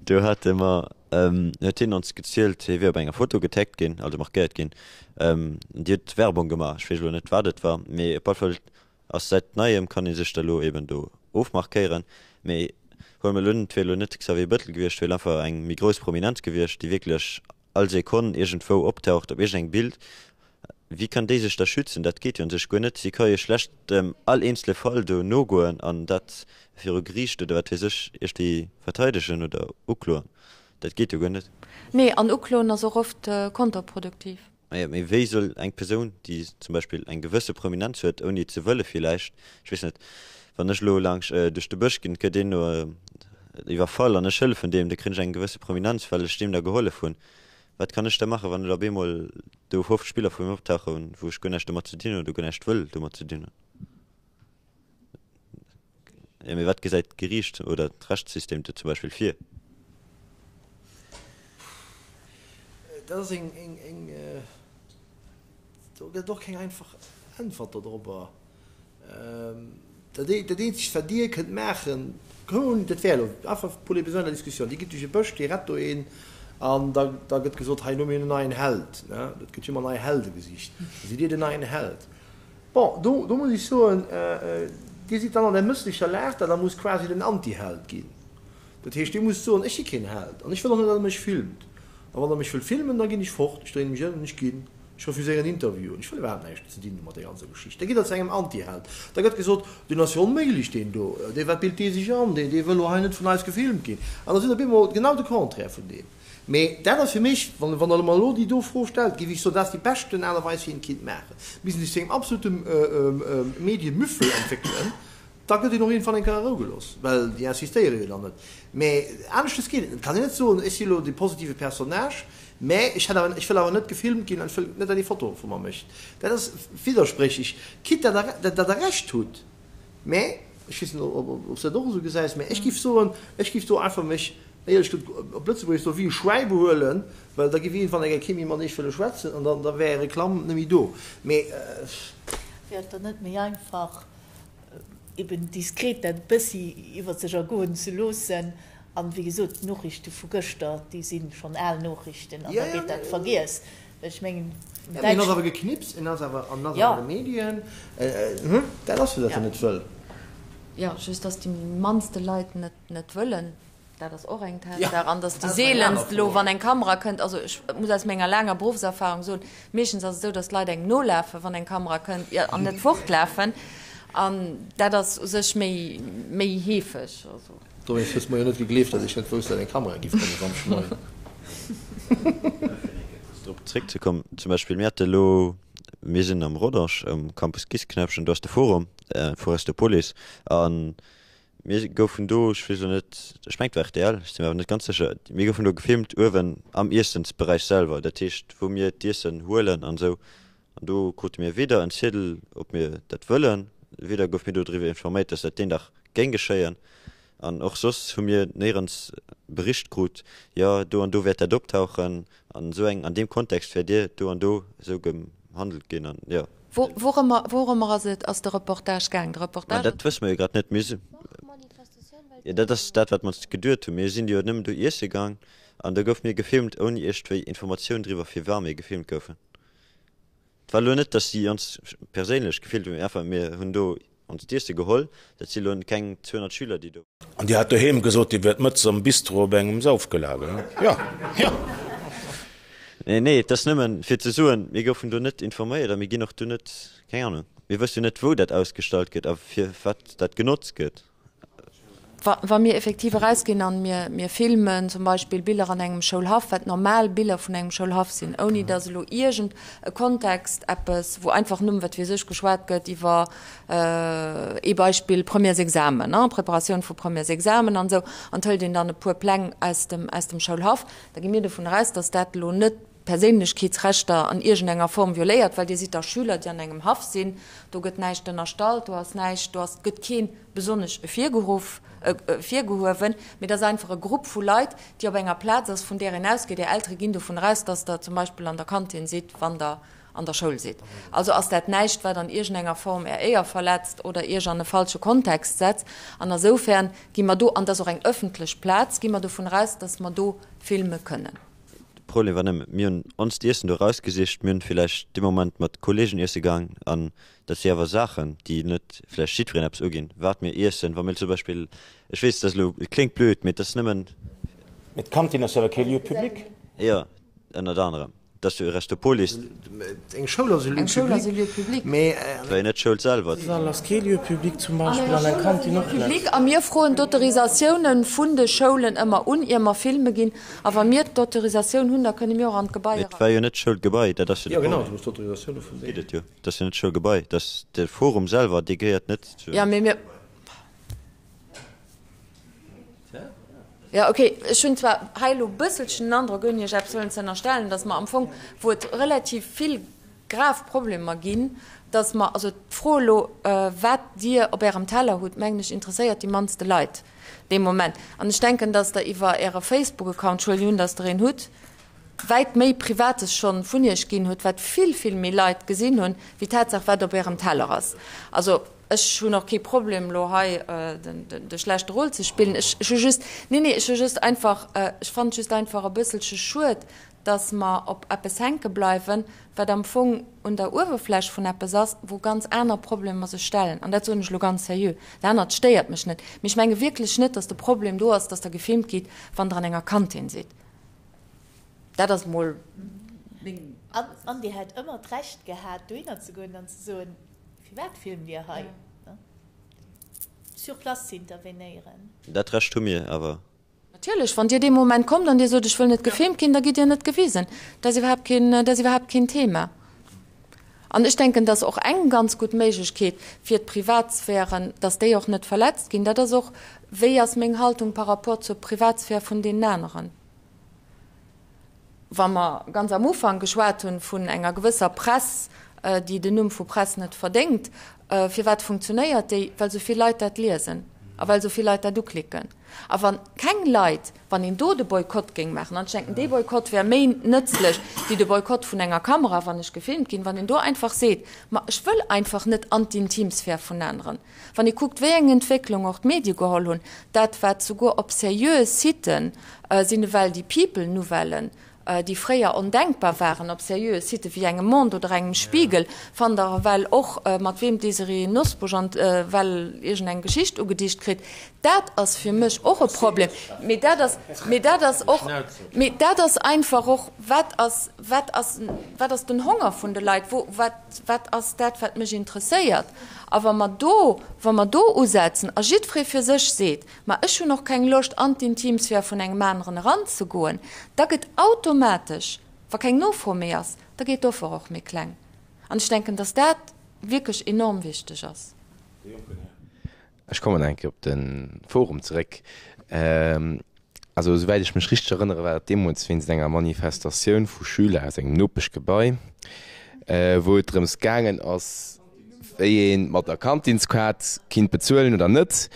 H: do hate mer, huet hien ons gezielt, hie wier op enger Foto getaggt ginn, also markéiert ginn, an déi huet Werbung gemaach. Ech weess elo net, wat et war, mee op alle Fall Ass säit neiem kann ee sech da lo eben do ofmarkéieren, mee huele mer elo un, et wier elo net de Xavier Bettel gewiescht, et wier einfach eng méi grouss Prominenz gewiescht, déi wierklech all Sekonn iergendwou optaucht op iergendengem Bild, wéi kann déi sech da schützen? Dat geet jo un sech guer net. Si ka jo schlecht all eenzele Fall do nogoen an dat viru Geriicht oder wat weess ech iergendwéi verteidegen oder ukloen. Dat geet jo guer net.
D: Nee, an ukloen ass och oft konterproduktiv.
H: Majo, mee wéi soll eng Persoun, déi zum Beispill eng gewësse Prominenz huet, ouni et ze wëlle villäicht, ech weess net, wann ech elo laangs duerch de Bësch ginn, et gëtt een do iwwerfall an ech hëllefen deem, da kréien ech eng gewësse Prominenz, well ech deem da gehollef hunn. Wat kann ech da maachen, wann elo op eemol do 50 Biller vu mir optauchen, wou ech guer näischt domat ze dinn hunn oder guer näischt wëll domat ze dinn hunn? Jo, mee wat gesäit d'Geriicht oder d'Rechtssystem do zum Beispill vir?
E: Dat ass eng, eng, eng, do gëtt et och keng einfach Äntwert dodrobber. Dat dat eenzegt, wat Dir kënnt maachen, dat wär elo einfach pour les besoins de la discussion, Dir gitt duerch e Bësch, Dir rett do een an da, da gëtt gesot, hei, elo hu mir en neien Held, ne? Et gëtt jo ëmmer nei Helde gesicht. Da sidd Dir den neien Held. Bon, do, do muss ech soen, Dir sidd dann an der mësslecher Lag, datt Der musst quasi den Antiheld ginn. Dat heescht, Dir musst soen, Ech si keen Held an ech wëll och net, datt Der mech filmt. A wann Der mech wëllt filmen, da ginn ech fort, ech dréine mech ëm an ech ginn. Ech refuséieren Interviewen, ech wëll iwwerhaapt näischt ze dinn hu mat där ganzer Geschicht. Da gitt Der zu engem Antiheld. Da gëtt gesot, Deen ass jo onméiglech, deen do, dee, wat bilt dee sech an, dee, dee wëll elo hei net vun eis gefilmt ginn. An da sidd Der op eemol genau de Contraire vun deem. Mee dat ass fir mech, wann Der mer elo déi do Fro stellt, géif ech soen, dat ass déi beschten Aart a Weis, wéi een et kinnt maachen. Bis en sech zu engem absolute Mediemüffel entwéckelen, da gëtt een och iergendwann eng Kéier a Rou gelooss, well déi insistéiere jo dann net. Mee aneschtes geet et net. Et kann een net soen, ech si elo de positive Personnage, mä ech hätt awer, ech wëll awer net gefilmt ginn an ech wëll net, datt ee Fotoe vu mer mécht. Dat ass widderspréchlech, quitte datt Der Recht hutt. Mä, ech weess net, ob s de dat och esou gesäis, mä ech géif soen, ech géif do einfach mech, éierlech gesot, op Lëtzebuergesch soen, wéi e Schwäi behuelen, well da géif iergendwann eng Kéier kee méi mat iech wëlle schwätzen an da wär Är Reklamm net méi do. Mä.
F: Wär et dann net méi einfach, eben diskret dat e bëssi iwwer sech ergoen ze loossen? An, wéi gesot, d'Noriichte vu gëschter, déi si schonn al Noriichten an da gétt dat vergiess. Ech mengen,
E: en Däitsch. En ass awer geknipst, en ass awer an ass an de Medien. Dat ass jo, datt en net wëll.
D: Jo, just datt déi mannste Leit net net wëllen, dat ass och eng Tatsaach. An datt déi seelenst elo, wann eng Kamera kënnt, also ech muss aus menger laanger Beruffserfahrung soen, meeschtens ass et esou, datt d'Leit engem nolafen, wann eng Kamera kënnt, an net fortlafen. An dat ass u sech méi méi heefeg. Also.
E: Dowéinst hues de mer jo net gegleeft, datt ech net wousst, datt eng Kamera giff kommen Samschden Moien.
H: Drop zréckzekommen, zum Beispill mir hate elo, mir sinn am Rodange um Campus Gissknäppchen, do ass de Forum vu Restopolis a mir goufen do, ech weess elo net, ech mengen et war rtl, ech si mir awer net ganz sécher, mir goufen do gefilmt uewen am Iessensberäich selwer, dat heescht wou mir d'Iessen huelen an esou. An do krute mir weder en Ziedel, ob mir dat wëllen, weder goufe mir do driwwer informéiert, dass dat deen Dag géing geschéien. An och soss hu mir néierens Bericht krut, jo do an do wäert dat optauchen, an esou eng, an deem Kontext wäert Dir do an do esou gehandelt ginn an jo.
D: Wourëmmer, wourëmmer ass et, ass de Reportage gaang? De
H: Mä
D: Reportage.
H: dat wësse mer jo grad net. Mir si, jo dat ass dat wat mer ons geduet hunn. Mir sinn jo nëmmen do iesse gaang an da goufe mir gefilmt ouni iergendwéi Informatioun driwwer firwar mir gefilmt goufen. Et war elo net, datt si ons perséinlech gefilmt hunn, mee einfach mir hunn do ons d'Iesse geholl. Dat si elo keng 200 Schüler, déi do.
C: An Dir hat doheem gesot, Dir wiert mëttes am Bistro op engem Saufgelage, he? Jo, jo.
H: Nee, nee, et ass nëmmen fir ze soen, mir goufen do net informéiert a mir ginn och do net, keng Ahnung, mir wëssen jo net, wou dat ausgestallt gëtt a fir wat dat genotzt gëtt.
D: Wa mir effektiv erausginn an mir, mir filmen zum Beispill Biller an engem Schoulhaff, wat normal Biller vun engem Schoulhaff sinn, ouni datt elo iergend e Kontext, eppes, wou einfach nëmmen, wat weess ech, geschwat gëtt iwwer, ee Beispill, Premièresexamen, ne, Preparatioun vu Premièresexamen an esou, an et hëlt een dann e puer Pläng aus dem, aus dem Schoulhaff, da gi mir dovun eraus, datt dat elo net Perséinlechkeetsrechter an iergendenger Form violéiert, well Dir sidd da Schüler, déi an engem Haff sinn, do gëtt näischt ënnerstallt, do ass näischt, do ass, gëtt kee besonnesch ervirgeruff, ervirgehuewen, mee et ass einfach e Grupp vu Leit, déi op enger Plaz ass, vun där een ausgeet, Är Eltere ginn dovun eraus, dass Der zum Beispill an der Kantin sidd, wann Der an der Schoul sidd. Also ass dat näischt, wat an iergendenger Form Är Éier verletzt oder Iech an e falsche Kontext setzt. An asoufern gi mer do, an et ass och eng ëffentlech Plaz, gi mer dovun eraus, dass mer do filme kënnen.
H: De Problem war nëmmen, mir hunn onst Iessen do erausgesicht, mir hunn villäicht dee Moment mat Kollegen iesse gaang an dat si awer Saachen, déi net villäicht jiddwereen eppes uginn, wat mir iessen. Wa mir zum Beispill, ech weess, dat ass elo, et kléngt blöd, mee et ass nëmmen.
C: Mee d'Kantin ass jo awer kee Lieu public.
H: Jo, ënnert anerem. Dat ass jo e Restopolis.
E: Eng Schoul ass e Lieu public, mee.
H: Et war jo net d'Schoul selwer.
G: De Sall ass kee Lieu public zum Beispill an eng Kantin och net.
D: A mir froen d'Autorisatiounen vun de Schoulen ëmmer un, ier mer filme ginn. A wa mir d'Autorisatioun hunn, da kënne mir och an d'Gebai
H: Mee et war
D: eran.
H: jo net d'Schoulgebai, dat ass jo de
E: Jo, genau,
H: Problem.
E: du muss d'Autorisatioune vun
H: Geet et jo. Et ass jo net d'Schoulgebai, et ass de Forum selwer, dee gehéiert net zu.
D: Jo, mee mir. Jo, ok, ech hunn zwar hei elo e bësselchen den Androck, ouni Iech eppes wëllen ze ënnerstellen, datt mer am Fong, wou et relativ vill grav Problemer ginn, datt mer, also d'Fro elo, wat Dir op Ärem Teller hutt, mengen ech, interesséiert déi mannste Leit dee Moment. An ech denken, datt Der iwwer Äre Facebook-Account, ech huelen un, datt Der een hutt, wäit méi Privates schonn vun Iech ginn hutt, wat vill, vill méi Leit gesinn hunn, wéi d'Tatsaach, wat op Ärem Teller ass. Also ech hunn och kee Problem, elo hei de schlechte Rôle ze spillen. Ech hu just, nee, nee, ech hu just einfach, ech fannen et just einfach e bësselche schued, dass mer op eppes hänke bleiwen, wat am Fong un der Uewerfläch vun eppes ass, wou ganz aner Problemer sech stellen. An dat soen ech elo ganz seriö. Dat anert stéiert mech net. Mee ech menge wierklech net, dass de Problem do ass, dass Der gefilmt gitt, wann Der an enger Kantin sidd. Dat ass mol meng.
F: An Dir hätt ëmmer d'Recht gehat, dohinner ze goen an ze soen, Firwat filmt Dir hei? Sur place ze intervenéieren.
H: Dat Recht hu mir awer.
D: Natierlech, wann Dir dee Moment kommt an Dir sot, ech wëll net gefilmt ginn, da gitt Dir net gewisen. Dat ass iwwerhaapt keen, dat ass iwwerhaapt keen Thema. An ech denken, dass och eng ganz gutt Méiglechkeet fir d'Privatsphären, dass déi och net verletzt ginn, dat ass och, wéi ass meng Haltung par rapport zur Privatsphär vun deenen aneren. Wa mer ganz am Ufank geschwat hunn vun enger gewësser Press, déi den Numm vu Press net verdéngt, firwat funktionéiert déi? Well esou vill Leit dat liesen a well esou vill Leit dat uklicken. A wa keng Leit, wann een do de Boykott géing maachen, an ech denken, dee Boykott wär méi nëtzlech wéi de Boykott vun enger Kamera, wann ech gefilmt ginn, wann een do einfach seet, ma ech wëll einfach net an d'Intimsphär vun aneren. Wann ee kuckt, wéi eng Entwécklung och d'Medie geholl hunn, dat wat souguer op seriöe Siten sinn ewell déi People-Nouvellen, déi fréier ondenkbar waren op seriöe Sitë wéi engem Monde oder engem Spiegel, fannt Der ewell och, mat weem d'Désirée Nosbusch an ewell iergendeng Geschicht ugedicht kritt. Dat ass fir mech och e Problem. Mee dat ass, mee dat ass och, mee dat ass einfach och, wat ass, wat ass, wat ass den Honger vun de Leit? Wou, wat, wat ass dat, wat mech interesséiert? A wa mer do, wa mer do usetzen a jiddweree fir sech seet, Ma ech hunn och keng Loscht an d'Intimsphär vun engem aneren eranzegoen, da gëtt automatesch, wa keng Nofro méi ass, da gétt d'Offer och méi kleng. An ech denken, dass dat wierklech enorm wichteg ass.
J: Ech kommen nach eng Kéier op de Forum zeréck. Also esouwäit ech mech richteg erënnere war dat deemools wéinst enger Manifestatioun vu Schüler aus engem Nopeschgebai. wou et drëms gaangen ass, wéi ee mat der Kantinskaart kinnt bezuelen oder net.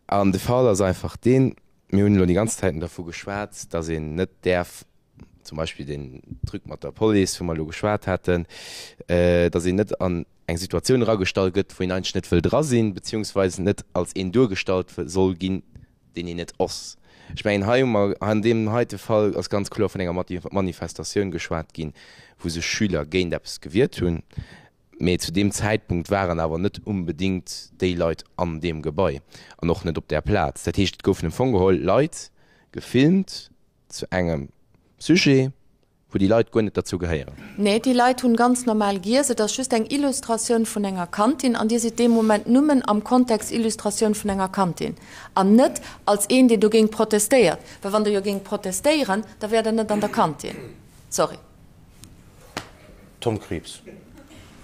J: An de Fall ass einfach deen, Mir hunn elo déi ganz Zäiten dervu geschwat, dass een net däerf, zum Beispill deen Truc mat der Police, wou mer elo geschwat haten, dass een net an eng Situatioun eragestallt gëtt, wou een eigentlech net wëll dra sinn, beziehungsweise net als een duergestallt soll ginn, deen een net ass. Ech mengen, hei hu mer, an deem heite Fall ass ganz kloer vun enger Manifestatioun geschwat ginn, wou sech Schüler géint eppes gewiert hunn. Mee zu deem Zäitpunkt waren awer net unbedéngt déi Leit an deem Gebai an och net op där Plaz. Dat heescht, et goufen am Fong geholl Leit gefilmt zu engem Sujet, wou déi Leit guer net derzou gehéieren.
D: Nee, déi Leit hunn ganz normal giess. Et ass just eng Illustratioun vun enger Kantin an Dir sidd dee Moment nëmmen am Kontext Illustratioun vun enger Kantin an net als een, deen dogéint protestéiert. Well wann Der jo géingt protestéieren, da wäert Der net an der Kantin. Sorry.
C: Tom Krieps.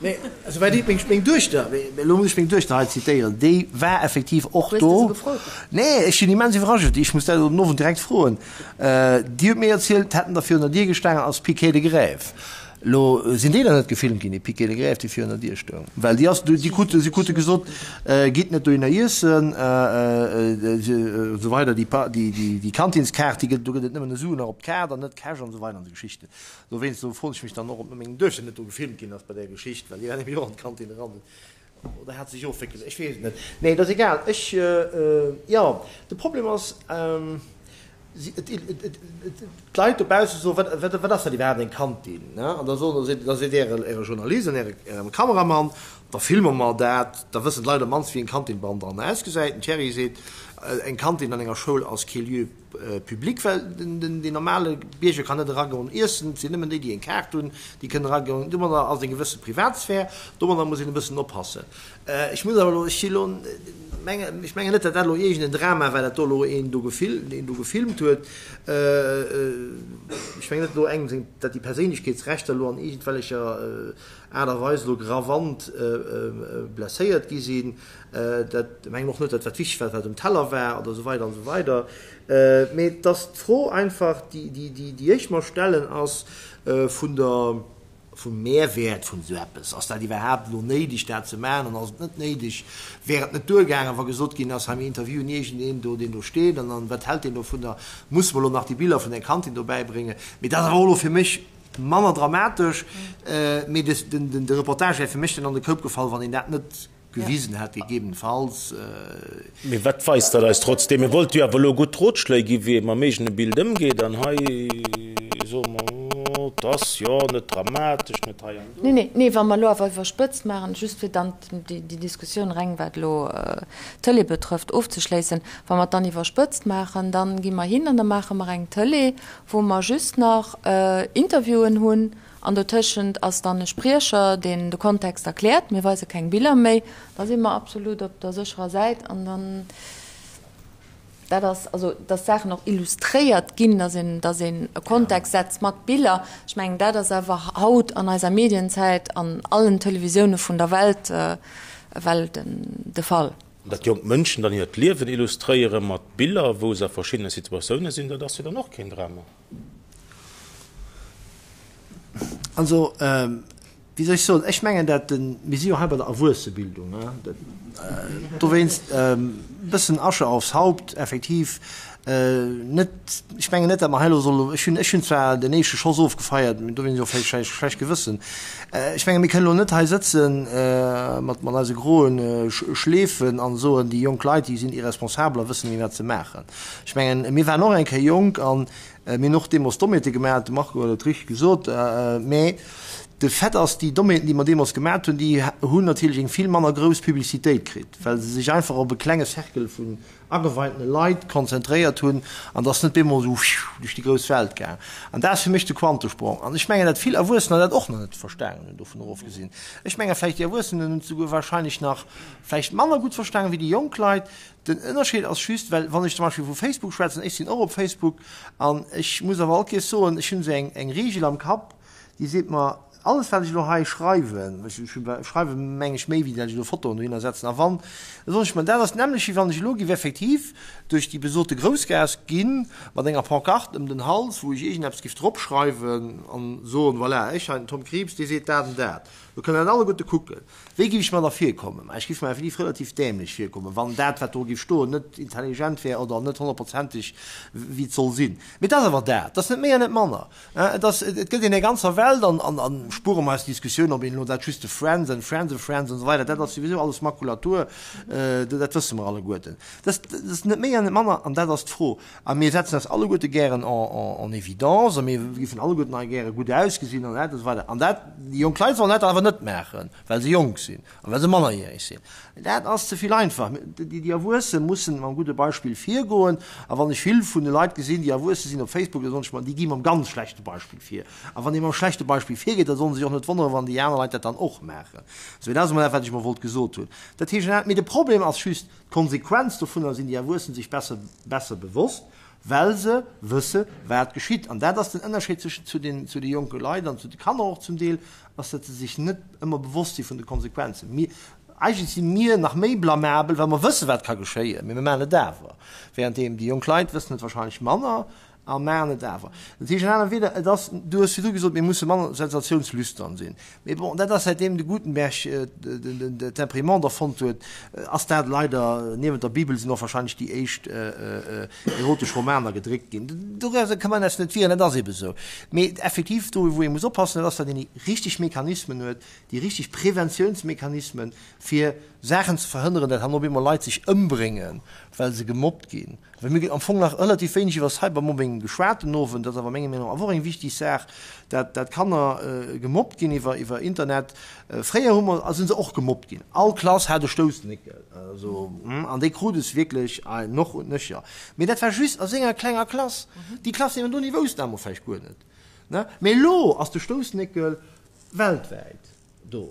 E: Nee, esouwäit ech meng, meng Duechter, elo muss ech meng Duechter hei zitéieren, déi war effektiv och
D: Hues de
E: do.
D: se gefrot?
E: Nee, ech sinn immens iwwerrascht iwwer déi, ech muss dat elo den Owend direkt froen. Déi huet mir erzielt, hätten der virun der Dier gestaangen als Piquet de grève. Elo sinn déi der net gefilmt ginn, déi Piquets de grève, déi virun der Dier stoungen, well déi ass, déi krute, si krute gesot, gitt net dohinner iessen, esou weider, déi, déi, déi Kantinskaart, déi gëtt, do gëtt et nëmmen esou nach op d'Kaart an net Cash an esou weider an esou Geschichten. Dowéinst do froen ech mech dann och, ob meng Duechter net do gefilmt ginn ass bei där Geschicht, well déi war nämlech och an d'Kantin eran. Oder hat se sech ofwéckele loossen? Ech weess et net. Nee, et ass egal. Ech, jo, de Problem ass, d'Leit dobausse soen, wat, wat, wat ass dat iwwerhaapt eng Kantin? Ne? An da soen, da seet, da seet äre, äre Journalist an äre, ärem Kameramann, da filme mer dat, da wëssen d'Leit op d'mannst, wéi eng Kantin bannendran ausgesäit. Den Thierry seet, eng Kantin an enger Schoul ass kee Lieu public, well den normale Bierger kann net eragoen iessen, et sinn nëmmen déi, déi eng Kaart hunn, déi kënnen eragoen. Domadder ass eng gewësse Privatsphär, domadder muss een e bëssen oppassen. Ech muss awer elo, ech si elo, mengen, ech mengen net, datt dat elo iergend en Drama war, datt do elo een do een do gefilmt huet. Ech mengen net elo engem seng, datt déi Perséinlechkeetsrechter elo an iergendwellecher Aart a Weis elo gravant blesséiert gi sinn. Dat mengen och net, dat wat wichteg war, wat um Teller war oder esou weider an esou weider. Mee et ass d'Fro einfach, déi ech mer stellen, ass vun der, vum Mehrwäert vun esou eppes. Ass dat iwwerhaapt elo néideg, dat ze maachen, an ass et net néideg? Wär et net duergaangen, wa gesot ginn ass, hei mir interviewen iergendeen do, deen do steet, an dann, wat hält deen dovunner? Musse mer elo nach déi Biller vun der Kantin dobäi bréngen? Mee dat ass awer och elo fir mech manner dramatesch. Mee de Reportage wär fir mech dann an de Koup gefall, wann een dat net gewisen hätt, gegebenenfalls.
C: Mee wat weist dat eis trotzdeem? Mir wollte jo awer elo gutt Rotschléi gi wéi ee mam eegene Bild ëmgeet an hei soe mer, oh, et ass jo net dramatesch, net hei an do.
D: Nee, nee, nee, wa mer elo awer iwwerspëtzt maachen, just fir dann déi Diskussioun reng wat elo d'Tëlee betrëfft ofzeschléissen, wa mer et dann iwwerspëtzt maachen, da gi mer hin an da maache mer eng Tëlee, wou mer just nach Interviewen hunn An dotëschent ass dann e Spriecher, deen de Kontext erkläert. Mir weise keng Biller méi. Da si mer absolut op der sécherer Säit. An dann, dat ass also, dass Saachen och illustréiert ginn, dass een, dass een e Kontext setzt mat Biller. Ech mengen, dat ass awer haut an eiser Medienzäit an allen Televisioune vun der Welt ewell de Fall.
C: Datt jonk Mënschen dann hiert Liewen illustréiere mat Biller, wou se a verschiddene Situatioune sinn, dat ass jo dann och keen Drama.
E: Also, wéi soll ech soen, ech mengen dat den, mir si jo hei bei der Erwuessebildung, ne, dowéinst e bëssen Asche aufs Haupt, effektiv net, ech mengen net, datt mer hei elo solle, ech hunn, ech hunn zwar den éischte Schoss ofgefeiert, mee dowéinst och vläicht schlecht, schlecht Gewëssen, ech menge mir kënnen elo net hei sëtze mat, mat eise groe Schleefen an soen, déi jonk Leit, déi sinn irresponsabel a wëssen net méi wat se maachen. Ech mengen, mir waren och eng Kéier jonk an Mir hunn och deemools Dommheete gemaach, de Marco huet et richteg gesot, mä de Fait ass, déi Dommheeten, déi mer deemools gemaach hunn, déi hunn natierlech eng vill manner grouss Publicitéit kritt, well se sech einfach op e klenge Cercle vun ageweitene Leit konzentréiert hunn an et ass net bemol esou whiuh duerch déi grouss Welt gaang. An dat ass fir mech de Quantesprong. An ech mengen, datt vill Erwuessener dat och nach net verstanen hunn, dovun erofgesinn. Ech menge vläicht déi Erwuessenen hunn et souguer wahrscheinlech nach vläicht manner gutt verstanen wéi déi jonk Leit. Den Ënnerscheed ass just, well wann ech zum Beispill vu Facebook schwätzen, ech sinn och op Facebook an ech muss awer all Kees soen, ech hunn esou eng eng Reegel am Kapp, déi seet mer, Alles wat ech elo hei schreiwen, ech schreiwe meng ech méi wéi dat ech elo Fotoen dohinner setzen, a wann, da soen ech mer, dat ass d'nämmlecht wéi wann ech elo géif effektiv duerch déi besote Groussgaass ginn, mat enger Pancarte ëm den Hals, wou ech iergendeppes géif dropschreiwen an soen, voilà, ech hei, den Tom Krieps, dee seet dat an dat. Do kënnen dat alleguerte kucken. Wéi géif ech mer da virkommen? Ma ech géif mer effektiv relativ dämlech virkommen, wann dat, wat do géif stoen, net intelligent wär oder net honnertprozenteg wéi et soll sinn. Mee et ass awer dat, et ass net méi an net manner. Et ass, et gëtt een eng ganzer Welt an, an, an spuere mer eis d'Diskussioun, ob een elo dat just de Friends and Friends of Friends an esou weider, dat ass souwisou alles Makulatur, dat wësse mer alleguerten. Dat ass, dat ass net méi an net manner an dat ass d'Fro. A mir setzen eis alleguerte gären en, en, en évidence a mir géifen alleguerten hei gäre gutt ausgesinn an dat esou weider. An dat, déi jonk Leit sollen dat awer net maachen, well se jonk sinn. A well se mannerjäreg sinn. Dat ass ze vill einfach. Déi Erwuesse mussen mam gudde Beispill virgoen. A wann ech vill vun de Leit gesinn, déi erwuesse sinn op Facebook, da soen ech mer, déi gi mam ganz schlechte Beispill vir. A wann ee mam schlechte Beispill virgeet, da solle se sech och net wonneren, wann déi aner Leit dat dann och maachen. Sou, dat ass emol dat, wat ech emol wollt gesot hunn. Dat heescht, mee de Problem ass just, d'Konsequenz dovunner sinn déi Erwuessen sech besser, besser bewosst, well se wësse wat geschitt. An dat ass den Ënnerscheed zwëschen zu den, zu de jonke Leit an zu de Kanner och zum Deel, ass datt se sech net ëmmer bewosst si vun de Konsequenzen. Mir, eigentlech si mir nach méi blamabel, well mer wësse wat ka geschéien, mee mir maachen et awer, währenddeem déi jonk Leit wëssen et wahrscheinlech manner a maachen et awer. Dat heescht an anere Wieder, et ass, du hues virdru gesot, mir musse manner sensationslüstern sinn. Mee bon, dat ass säitdeem de Gutenberg d'Imprimante erfonnt huet, ass dat leider, niewent der Bibel sinn och wahrscheinlech déi éischt erotesch Romaner gedréckt ginn. Doriwwer ka mer eis net wieren, dat ass ebe sou. Mee effektiv, do wou ee muss oppassen, dat ass, datt een déi richteg Mechanismen huet, déi richteg Preventiounsmechanismen, fir Saachen ze verhënneren, datt herno op eemol Leit sech ëmbréngen, well se gemobbt ginn. Well mir am Fong nach relativ wéineg iwwer Cybermobbing geschwat den Owend, dat ass awer menger Meenung no awer och eng wichtig Saach, dat dat Kanner gemobbt ginn iwwer iwwer Internet. Fréier hu mer, si se och gemobbt ginn. All Klass hat e Stoussnéckel, also, an dee krut es wierklech noch und nöcher. Mee dat war just a senger klenger Klass. Déi Klass niewendun, déi wousst dat emol vläicht guer net, ne? Mee elo ass de Stoussnéckel weltwäit do.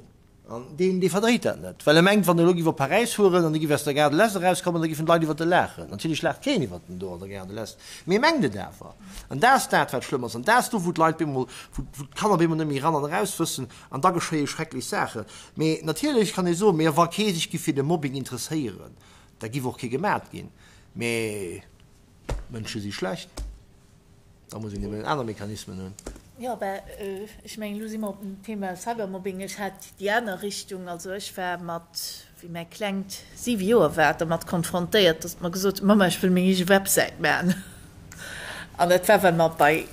E: An deen, dee verdréit dat net, well e mengt, wann e elo giff op Paräis fueren an e giff aus der Gare de l'Est erauskommen, da giffen d'Leit iwwert e laachen. Natierlech laacht keen iwwert en do an der Gare de l'Est, mee e mengt et awer. An dat ass dat, wat schlëmm ass. An dat ass do, wou d'Leit bemol, wou d'Kanner bemol net méi eran an eraus wëssen, an da geschéie schrecklech Saachen. Mee natierlech kann ee soen, mee wa kee sech giff fir de Mobbing interesséieren, da giff och kee gemat ginn. Mee d'Mënsche si schlecht. Da muss een eben aner Mechanismen hunn.
F: Jo, ben, ech mengen, elo si mer op dem Thema Cybermobbing. Ech hat déi aner Richtung. Also ech war mat, wéi mäi Klengt siwe Joer war, dermat konfrontéiert, datt et mer gesot huet, Mamma, ech wëll meng eege Websäit maachen. An dat war, well mer bei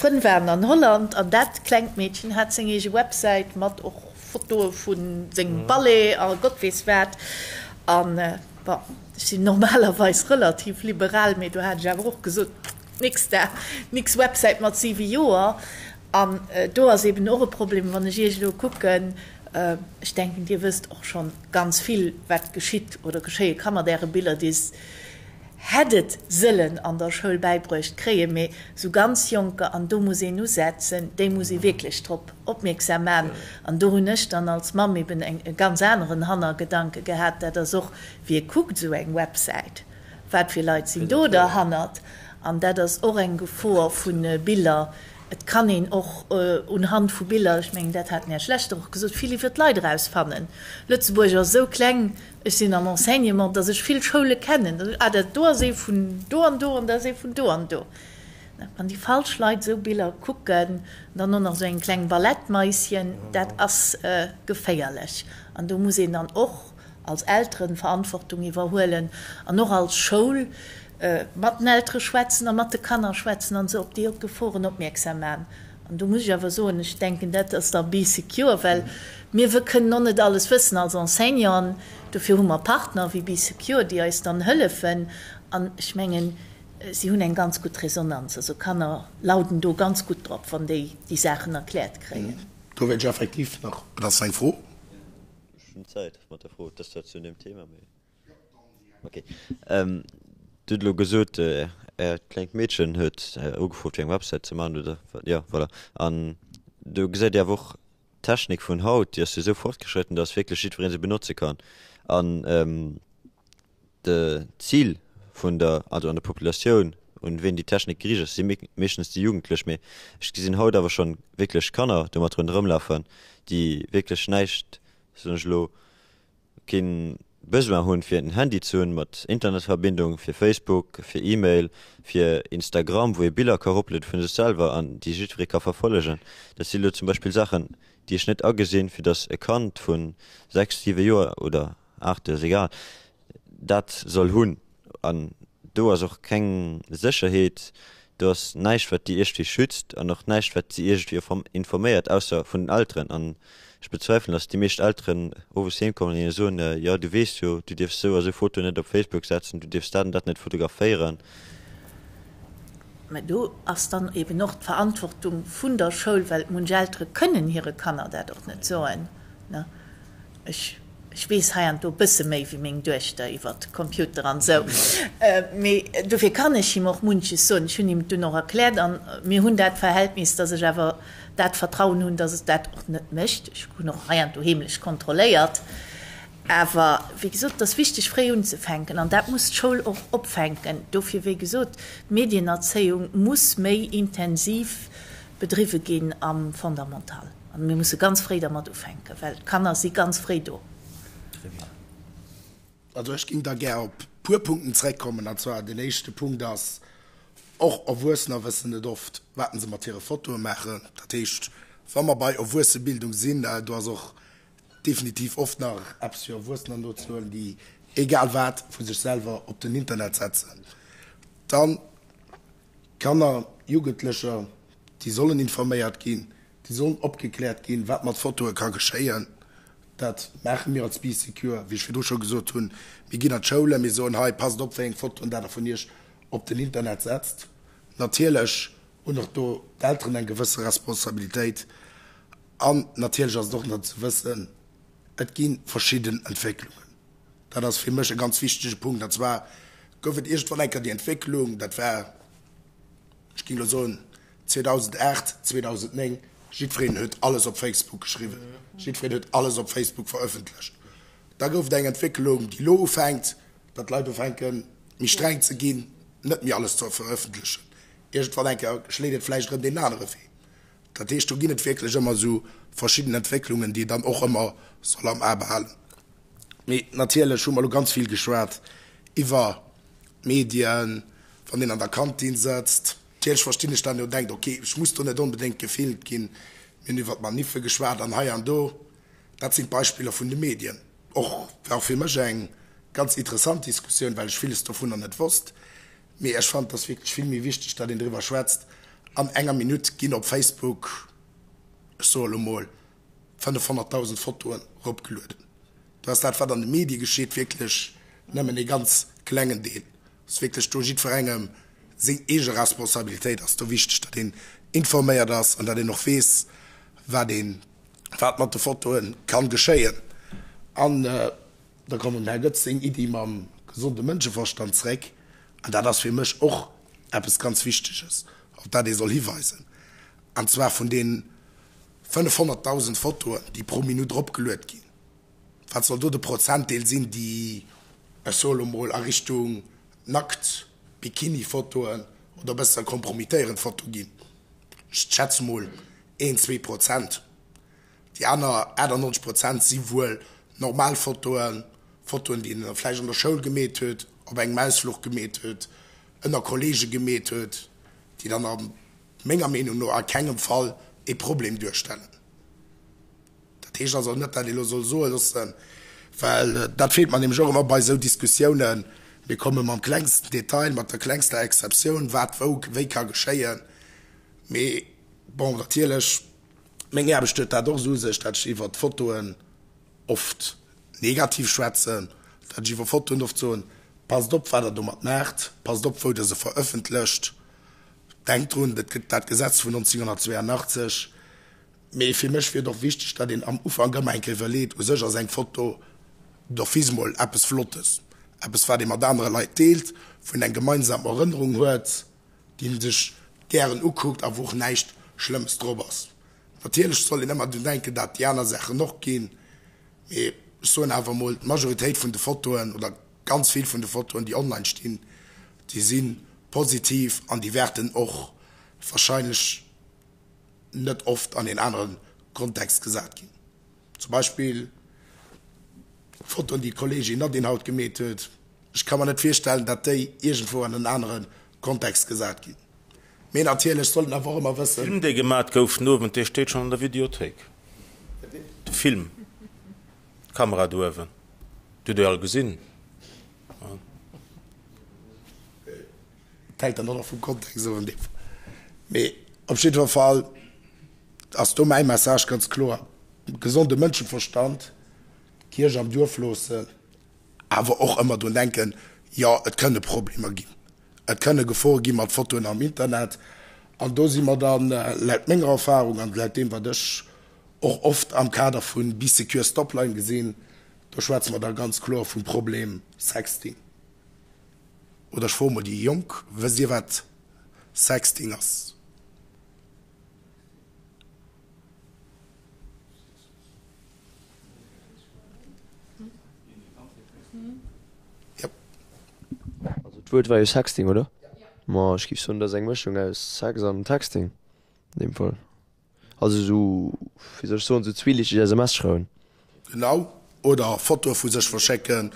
F: Frënn waren an Holland an dat klengt Meedchen hat seng eege Websäit mat och Fotoe vu sengem Ballet a Gott weess wat. An bon, ech sinn normalerweis relativ liberal, mee do hat ech awer och gesot, Nix da, nix Websäit mat 7 Joer. An do ass eben och e Problem, wann ech Iech elo kucken, ech denken, Dir wësst och schonn ganz vill, wat geschitt oder geschéie ka mat Äre Biller. Dir hätt et sëllen an der Schoul bäibruecht kréien, mee esou ganz Jonker, an do muss een usetzen, déi muss ee wierklech drop opmierksam maachen. An do hunn ech dann als Mamm eben eng e ganz aneren Hannergedanke gehat, dat ass och, wie kuckt esou eng Websäit, wat fir Leit sinn do derhannert? An dat ass och eng Gefor vu Biller. Et kann een och unhand vu Biller, ech mengen, dat hat den Här Schlechter och gesot, vill iwwer d'Leit erausfannen. Lëtzebuerg ass esou kleng, ech sinn am Enseignement, dass ech vill Schoule kennen, ah, dat do ass ee vun do an do an dat ass ee vun do an do. Wann déi falsch Leit esou Biller kucken, dann och nach esou eng kleng Ballettmaischen, dat ass geféierlech. An do muss een dann och als Elteren Verantwortung iwwerhuelen an och als Schoul mat den Eltere schwätzen a mat de Kanner schwätzen an se op déi Geforen opmierksam maachen. An do muss ech awer soen, ech denken, dat ass da Bee Secure, well mir kënnen och net alles wëssen als Enseignanten. Dofir hu mer Partner wéi Bee Secure, déi eis dann hëllefen. An ech mengen, si hunn eng ganz gutt Resonanz. Also Kanner lauden do ganz gutt drop, wann déi déi Saachen erkläert kréien.
I: Do wéilt ech effektiv nach, et ass eng Fro.
H: Ech hunn Zäit mat der Fro, et ass zwar zu deem Thema, mee ok. Dir hutt elo gesot, Äert klengt Meedchen huet ugefrot fir eng Websäit ze maachen oder jo, voilà. An do gesäit Dir awer och, d'Technik vun haut, déi ass jo esou fortgeschrëtten, datt wierklech jiddweree se benotze kann. An d'Zil vun der, also an der Populatioun. un ween déi Technik geriicht ass, si meeschtens déi Jugendlech, mee ech gesinn haut awer schonn wierklech Kanner domat ronderëm lafen, déi wierklech näischt, soen ech elo, keen Besoin hunn fir en Handy ze hunn mat Internetverbindung, fir Facebook, fir E-Mail, fir Instagram, wou ee Biller ka eroplueden vun sech selwer an déi jiddweree ka verfollegen. Dat si elo zum Beispill Saachen, déi ech net agesinn, fir datt e Kand vu 6, 7 Joer oder 8, ass egal, dat soll hunn. An do ass och keng Sécherheet, do ass näischt wat déi iergendwéi schützt an och näischt wat si iergendwéi informéiert, ausser vun den Elteren. An ech bezweifelen, datt déi meescht Elteren owes heem kommen an hinne soen, jo du weess jo, du dierfs esou a sou Fotoen net op Facebook setzen, du dierfs dat an dat net fotograféieren.
F: Mä do ass dann eben och d'Verantwortung vun der Schoul, well munch Eltere kënnen hire Kanner dat och net soen. Ech ech weess heianddo e bësse méi wéi meng Duechter iwwert Computer an esou, mee dofir kann ech him och munches soen. Ech hunn him et dunn och erkläert an mir hunn dat Verhältnis, dass ech awer dat Vertrauen hunn, dass et dat och net mécht. Ech hunn och heianddo heemlech kontrolléiert. Awer wéi gesot, et ass wichteg fréi unzefänken an dat muss d'Schoul och opfänken. Dofir, wéi gesot, d'Medienerzéiung muss méi intensiv bedriwwe ginn am Fondamental. An mir musse ganz fréi dermat ufänken, well d'Kanner si ganz fréi do.
I: Also ech géing da gär op puer Punkten zréckkommen. An zwar deen éischte Punkt ass, och Erwuessener wëssen net oft, wat se mat hire Fotoe maachen. Dat heescht, wa mer bei Erwuessebildung sinn, do ass och definitiv oft nach eppes fir Erwuessener nozehuelen, déi egal wat vu sech selwer op den Internet setzen. Dann Kanner, Jugendlecher, déi sollen informéiert ginn, déi sollen opgekläert ginn, wat mat Fotoe ka geschéien. Dat maache mir als Bee Secure, wéi ech virdru scho gesot hunn. Mir ginn an d'Schoulen, mir soen, hei, passt op, wéi eng Fotoen dat Der vun Iech op den Internet setzt. Natierlech hunn och do d'Elteren eng gewësse Responsabilitéit. An natierlech ass et och nach ze wëssen, et gi verschidden Entwécklungen. Dat ass fir mech e ganz wichtege Punkt. An zwar gouf et iergendwann eng Kéier déi Entwécklung, dat war, ech géing elo soen, 2008, 2009, jiddwereen huet alles op Facebook geschriwwen, jiddwereen huet alles op Facebook verëffentlecht. Da gouf et eng Entwécklung, déi elo ufänkt, datt d'Leit ufänken, méi streng ze ginn, net méi alles ze verëffentlechen. Iergendwann eng Kéier schléit et vläicht erëm deen anere Wee. Dat heescht, do ginn et wierklech ëmmer esou verschidden Entwécklungen, déi een dann och ëmmer soll am A behalen. Mee natierlech hu mer elo ganz vill geschwat iwwer d'Medien, wann een an der Kantin sëtzt. Natierlech verstinn ech, datt een do denkt, ok, ech muss do net onbedéngt gefilmt ginn. Mir hunn iwwer d'Maniffe geschwat an hei an do. Dat sinn d'Beispiller vun de Medien. Och war fir mech eng ganz interessant Diskussioun, well ech villes dovunner net wosst. Mee ech fannen, et ass wierklech vill méi wichteg, datt een driwwer schwätzt. An enger Minutt ginn op Facebook, ech soe lo mol, 500.000 Fotoen eropgelueden. Do ass dat, wat an de Medie geschitt, wierklech nëmmen ee ganz klengen Deel. Ass wierklech do jiddwerengem seng eege Responsabilitéit ass do wichteg, datt een informéiert ass an datt een och weess, wat een, wat mat de Fotoe kann geschéien. An da kommt dem Här Goetz seng Iddi mam gesonde Mënscheverstand zréck, an dat ass fir mech och eppes ganz Wichteges, op dat ee soll hiweisen, an zwar vun deenen 500.000 Fotoen, déi pro Minutt eropgeluet ginn, wat soll do de Prozentdeel sinn, déi, ech soe lo mol, a Richtung nackt Bikini-Fotoen oder bësse kompromittéierend Fotoe ginn? Ech schätze mol een, 2%. Déi aner 98 Prozent si wuel normal Fotoen, Fotoen, déi een vläicht an der Schoul gemeet huet, op engem Ausfluch gemeet huet, ënner Kollege gemeet huet, déi dann a menger Meenung no a kengem Fall ee Problem duerstellen. Dat heescht also net, dat ee lo soll soe loossen, well dat feelt mer nämlech och ëmmer bei esou Diskussiounen, mir komme mam klengsten Detail, mat der klengster Exceptioun, wat wou wéi ka geschéien. Mee bon, natierlech, meng Aarbecht huet dat och esou u sech, dat ech iwwert Fotoen oft negativ schwätzen, dat ech iwwer Fotoen oft soen, passt op wat der domat maacht, passt op wou der se verëffentlecht. Denkt drun, et gëtt dat Gesetz vun 1982. Mee fir mech wier et och wichteg, datt een am Ufank ëmmer eng Kéier iwwerleet, u sech ass eng Foto d'office mol eppes Flottes, eppes wat ee mat anere Leit deelt, wou een eng gemeinsam Erënnerung huet, déi een sech gären ukuckt a wou och näischt Schlëmmes drop ass. Natierlech soll een ëmmer drun denken, datt déi aner Saachen och ginn, mee ech soen awer emol, d'Majoritéit vun de Fotoen oder ganz vill vun de Fotoen, déi online stinn, déi si. positiv an déi wäerten och wahrscheinlech net oft an een anere Kontext gesat ginn. Zum Beispill d'Fotoen, déi d'Kolleegin Nadine haut gemeet huet. Ech ka mer net virstellen, datt déi iergendwou an en anere Kontext gesat ginn. Mee natierlech sollt een awer och ëmmer wëssen.
C: De Film, dee gemat gouf den Owend, dee steet schonn an der Videothéik. De Film, d'Kamera do uewen, déi hutt Dir all gesinn.
I: Et hänkt dann och nach vum Kontext of an deem Fall. Mee op jiddwer Fall ass do mäi Message ganz kloer, Gesonde Mënscheverstand, d'Kierch am Duerf loossen, awer och ëmmer drun denken, jo, et kënne Problemer ginn, et kënne Gefore gi mat Fotoen am Internet. An do si mer dann, laut menger Erfahrung an laut deem, wat ech och oft am Kader vu Bee Secure Stopline gesinn, do schwätze mer da ganz kloer vum Problem Sexting. Oder ech froe mol déi Jonk, Wësst Dir, wat Sexting ass?
H: Also d'Wuert war jo Sexting, oder? Ma ech géif soen, dat ass eng Mëschung aus Sex an Texting an deem Fall. Also esou, wéi soll ech soen, esou zwielichteg SMS schreiwen.
I: Genau, oder Fotoe vu sech verschécken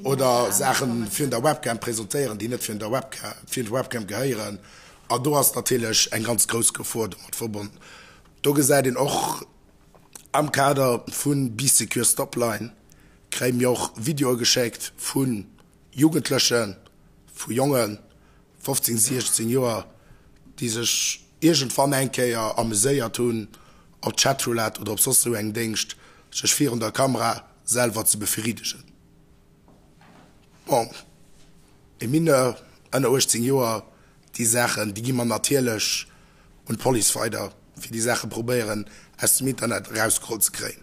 I: oder Saache virun der Webcam presentéieren, déi net virun der Webcam gehéieren. An do ass natierlech eng ganz grouss Gefor domat verbonnen. Do gesäit een och am Kader vu Bee Secure Stopline kréie mir och Videoe geschéckt vu Jugendlechen, vu Jongen, 15, 16 Joer, déi sech iergendwann eng Kéier ameséiert hunn, op Chatroulette oder op soss esou engem Déngscht, sech virun der Kamera selwer ze befriddegen. Bon, e Mineur ënner 18 Joer, déi Saachen, déi gi mer natierlech un d'Police weider, fir déi Saache probéieren aus dem Internet erausgeholl ze kréien.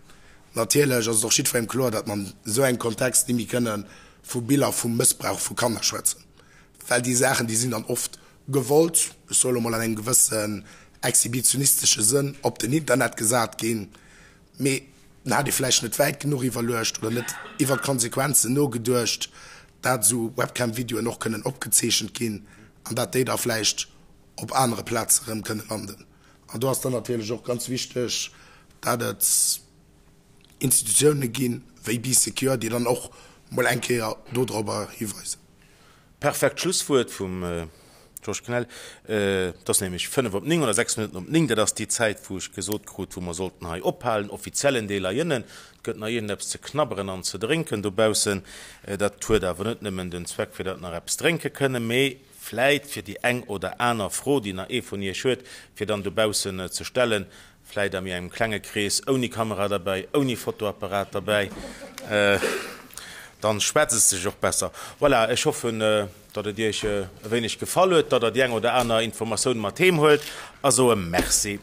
I: Natierlech ass et och jiddwerengem kloer, datt mer an esou engem Kontext ni méi kënne vu Biller vu Mëssbrauch vu Kanner schwätzen, well déi Saachen, déi sinn dann oft gewollt, ech soe lo mol an engem gewëssen exhibitionistesche Sënn, op den Internet gesat ginn, mee dann hat ee vläicht net wäit genuch iwwerluecht oder net iwwer d'Konsequenzen nogeduecht, dat esou Webcam-Videoen och kënnen opgezeechent ginn an dat déi da vläicht op anere Plaze rëm kënne landen. An do ass dann natierlech och ganz wichteg, dat et Institutiounen gi wéi Bee Secure, déi dann och mol eng Kéier dodrobber hiweisen.
C: Perfekt Schlusswuert vum Georges Cnel. Et ass nämlech 5 op 9 oder 6 Minutten op 9. Dat ass déi Zäit, wou ech gesot krut, wou mer sollten hei ophalen, offiziellen Deel heiënnen. Et gëtt nach iergendeppes ze knabberen an ze drénken dobaussen. Dat huet awer net nëmmen den Zweck, fir datt nach eppes drénke kënnen, mee vläit fir déi eng oder aner Fro, déi nach ee vun Iech huet, fir dann dobaussen ze stellen, vläit a méi engem klenge Krees, ouni Kamera derbäi, ouni Fotoapparat derbäi, dann schwätzt et sech och besser. Voilà, ech hoffen, datt et Iech e wéineg gefall huet, datt Der déi eng oder aner Informatioun mat heem huelt a soe Merci.